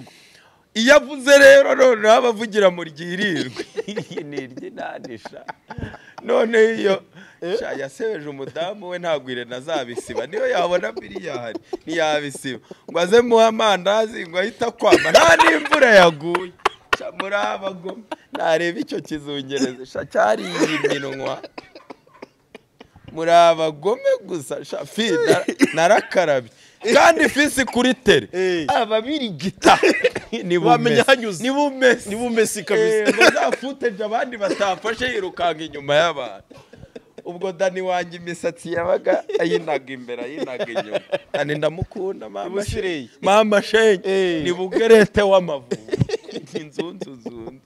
iyo avuze rero noneho abavugira mu ryirirwe ni iry'inanisha none iyo yasebeje umudamu we ntabwo Irene azabisiba niyo yabona miliyari ntiyabisiba ngo aze muhe amandazi ngo ahite akwama nta n'imvura yaguye muri abagome nareba icyo kizungereza cyariye iminwa muri abagome gusa fi narakarabye kandi fisi kuri tere ababirigita ni bumesi kabisa ngo za footage abandi batafashe yirukanka inyuma y'abantu ubwo Dani wanjye imisatsi yabaga ayinaga imbere ayinaga inyuma Dani ndamukunda mama shenge ni bugerete w'amavubi inzunzunzunzu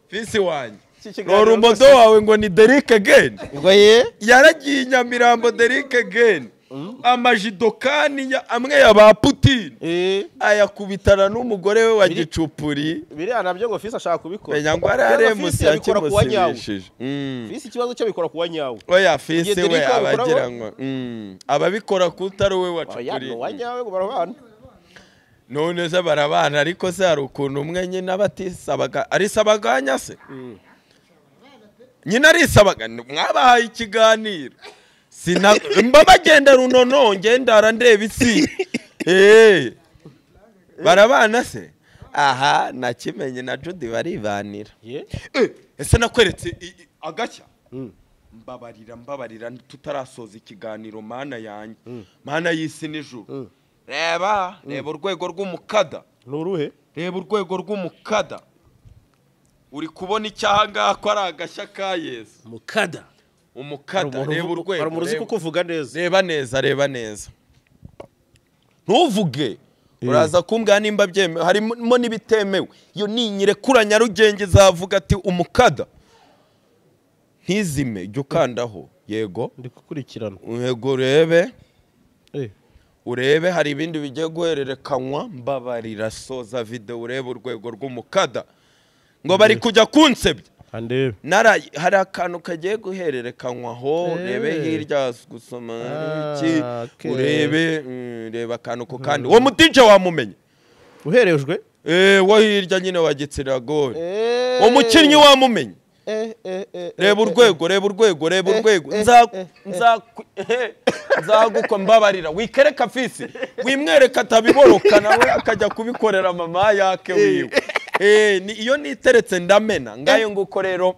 fisi wanjye rora umudo wawe ngo ni Derrick again yaragiye i Nyamirambo Derrick again amajidokani amwe ya ba Putin ayakubitana n'umugore we wa gicupuri biriya nabyo ngo fisi ashaka kubikora menya ngo ari aremusi yakimusibishije fisi ikibazo cyo bikora kuwa nyawe oya fisi we abagira ngo ababikora kutari we wa cupuri oya nyawe ngo barabana none se barabana ariko se hari ukuntu umwe nyine abatisabaga arisabaganya se nyine arisabaga mwabahaye ikiganiro mba bagenda runono ngenda ndeba isi barabana se aha nakimenye na Judy baribanira ese nakweretse agashya mbabarira mbabarira tutarasoza ikiganiro mana yanjye mana y'isi n'ijuru reba reba urwego rw'umukada ni uruhe reba urwego rw'umukada uri kubona icyaha ngaha ko ari agashya ka Yesu mukada umukada reba urwego hari umuntu uzi kukuvuga neza reba neza reba neza ntuvuge Uraza kumbwira nimba byemewe, harimo n'ibitemewe. Iyo ninyirekura Nyarugenge zavuga ati umukada ntizime, jya ukandaho. Yego ndi gukurikirana. Yego urebe. Urebe hari ibindi bigiye guhererekanywa, mbabarira soza video urebe urwego rw'umukada ngo bari kujya kunsebya. Hari akantu kagiye guhererekanywa aho, urebe hirya gusoma iki, urebe reba akantu ko kandi uwo mutije wamumenye uherejwe wo hirya nyine wa Gitsiragore, uwo mukinnyi wamumenye. Reba urwego, reba urwego, reba urwego. Nzaguko mbabarira wikereka fisi wimwereka atabiboroka nawe akajya kubikorera mama yake wiwe. Iyo niteretse ndamena ngayo nguko. Rero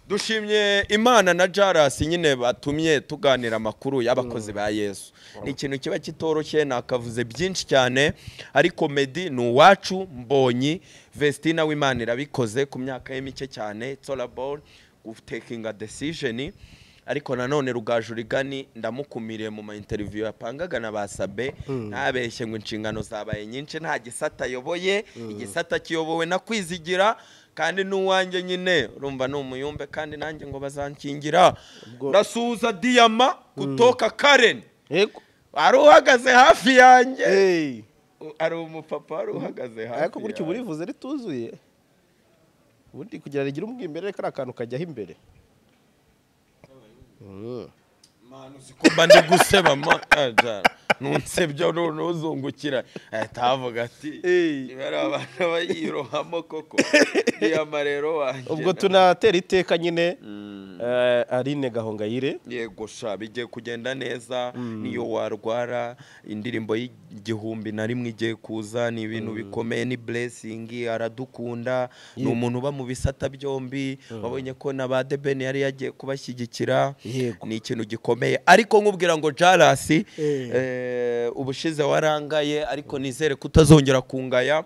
dushimye Imana na Jaras nyine batumye tuganira amakuru y'abakozi ba Yesu. Ni ikintu kiba kitoroshye, nakavuze byinshi cyane, ariko Meddy ni uwacu. Mbonyi Vestina w'Imana irabikoze ku myaka ye mike cyane, it's all about taking a decision. Ariko nanone Rugaju Rigani ndamukumiriye mu ma interview yapangaga na basabe, ntabeshye ngo inshingano zabaye nyinshi, nta gisata ayoboye, igisata kiyobowe na Kwizigira kandi n'uwanjye nyine urumva ni umuyumbe, kandi nanjye ngo bazankingira. Ndasuhuza Diyama kutoka Karen. Yego ari uhagaze hafi yanjye, ari umupapa ari uhagaze hafi. Ariko gutyo burivuze rituzuye ubundi kugira rigire umwimerere kari akantu kajyaho imbere. Mba ndi guseba nunsebyo nuzungukira ahita ati ari abantu bayirohamo koko. Diyama rero wanjye ubwo tunatera iteka nyine Aline Gahongayire. Yego sha bigiye kugenda neza, niyo warwara indirimbo y'1001 igiye kuza, ni ibintu bikomeye, ni blessing. Aradukunda, ni umuntu uba mu bisata byombi, wabonye ko na ba Deben yari yagiye kubashyigikira, ni ikintu gikomeye. Ariko nkubwira ngo Jaras ubushize warangaye, ariko nizere kutazongera kungaya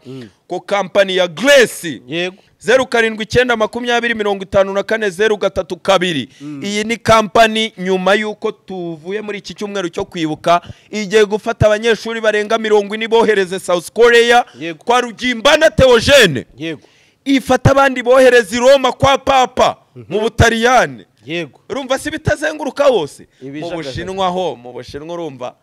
ko company ya Grace. Yego 079 20 54 032. Iyi ni company nyuma yuko tuvuye muri iki cyumweru cyo kwibuka igiye gufata abanyeshuri barenga 40 bohereze South Korea kwa Rugimbana Theogene. Yego ifata abandi bohereze Roma kwa Papa mu Butaliyani. Yego urumva si bitazenguruka hose mu Bushinwa, ho mu Bushinwa urumva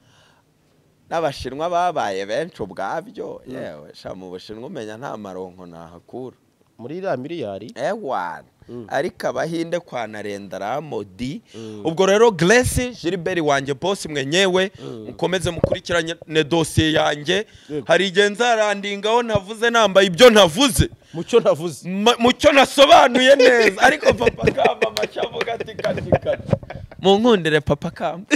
n'abashinwa babaye benshi ubwabyo. Yewe sha mu Bushinwa umenya nta maronko nahakura muri iriya miliyari ewana. Ariko abahinde kwa Narendra Modi. Ubwo rero Grace Gilbert wanjye boss mwenyewe, mukomeze mukurikirane dossier yanjye. Hari igihe nzarandingaho navuze nambaye ibyo ntavuze mucyo navuze mucyo nasobanuye neza, ariko papa kamba machavuga ati kati kati munkundire papa kamba.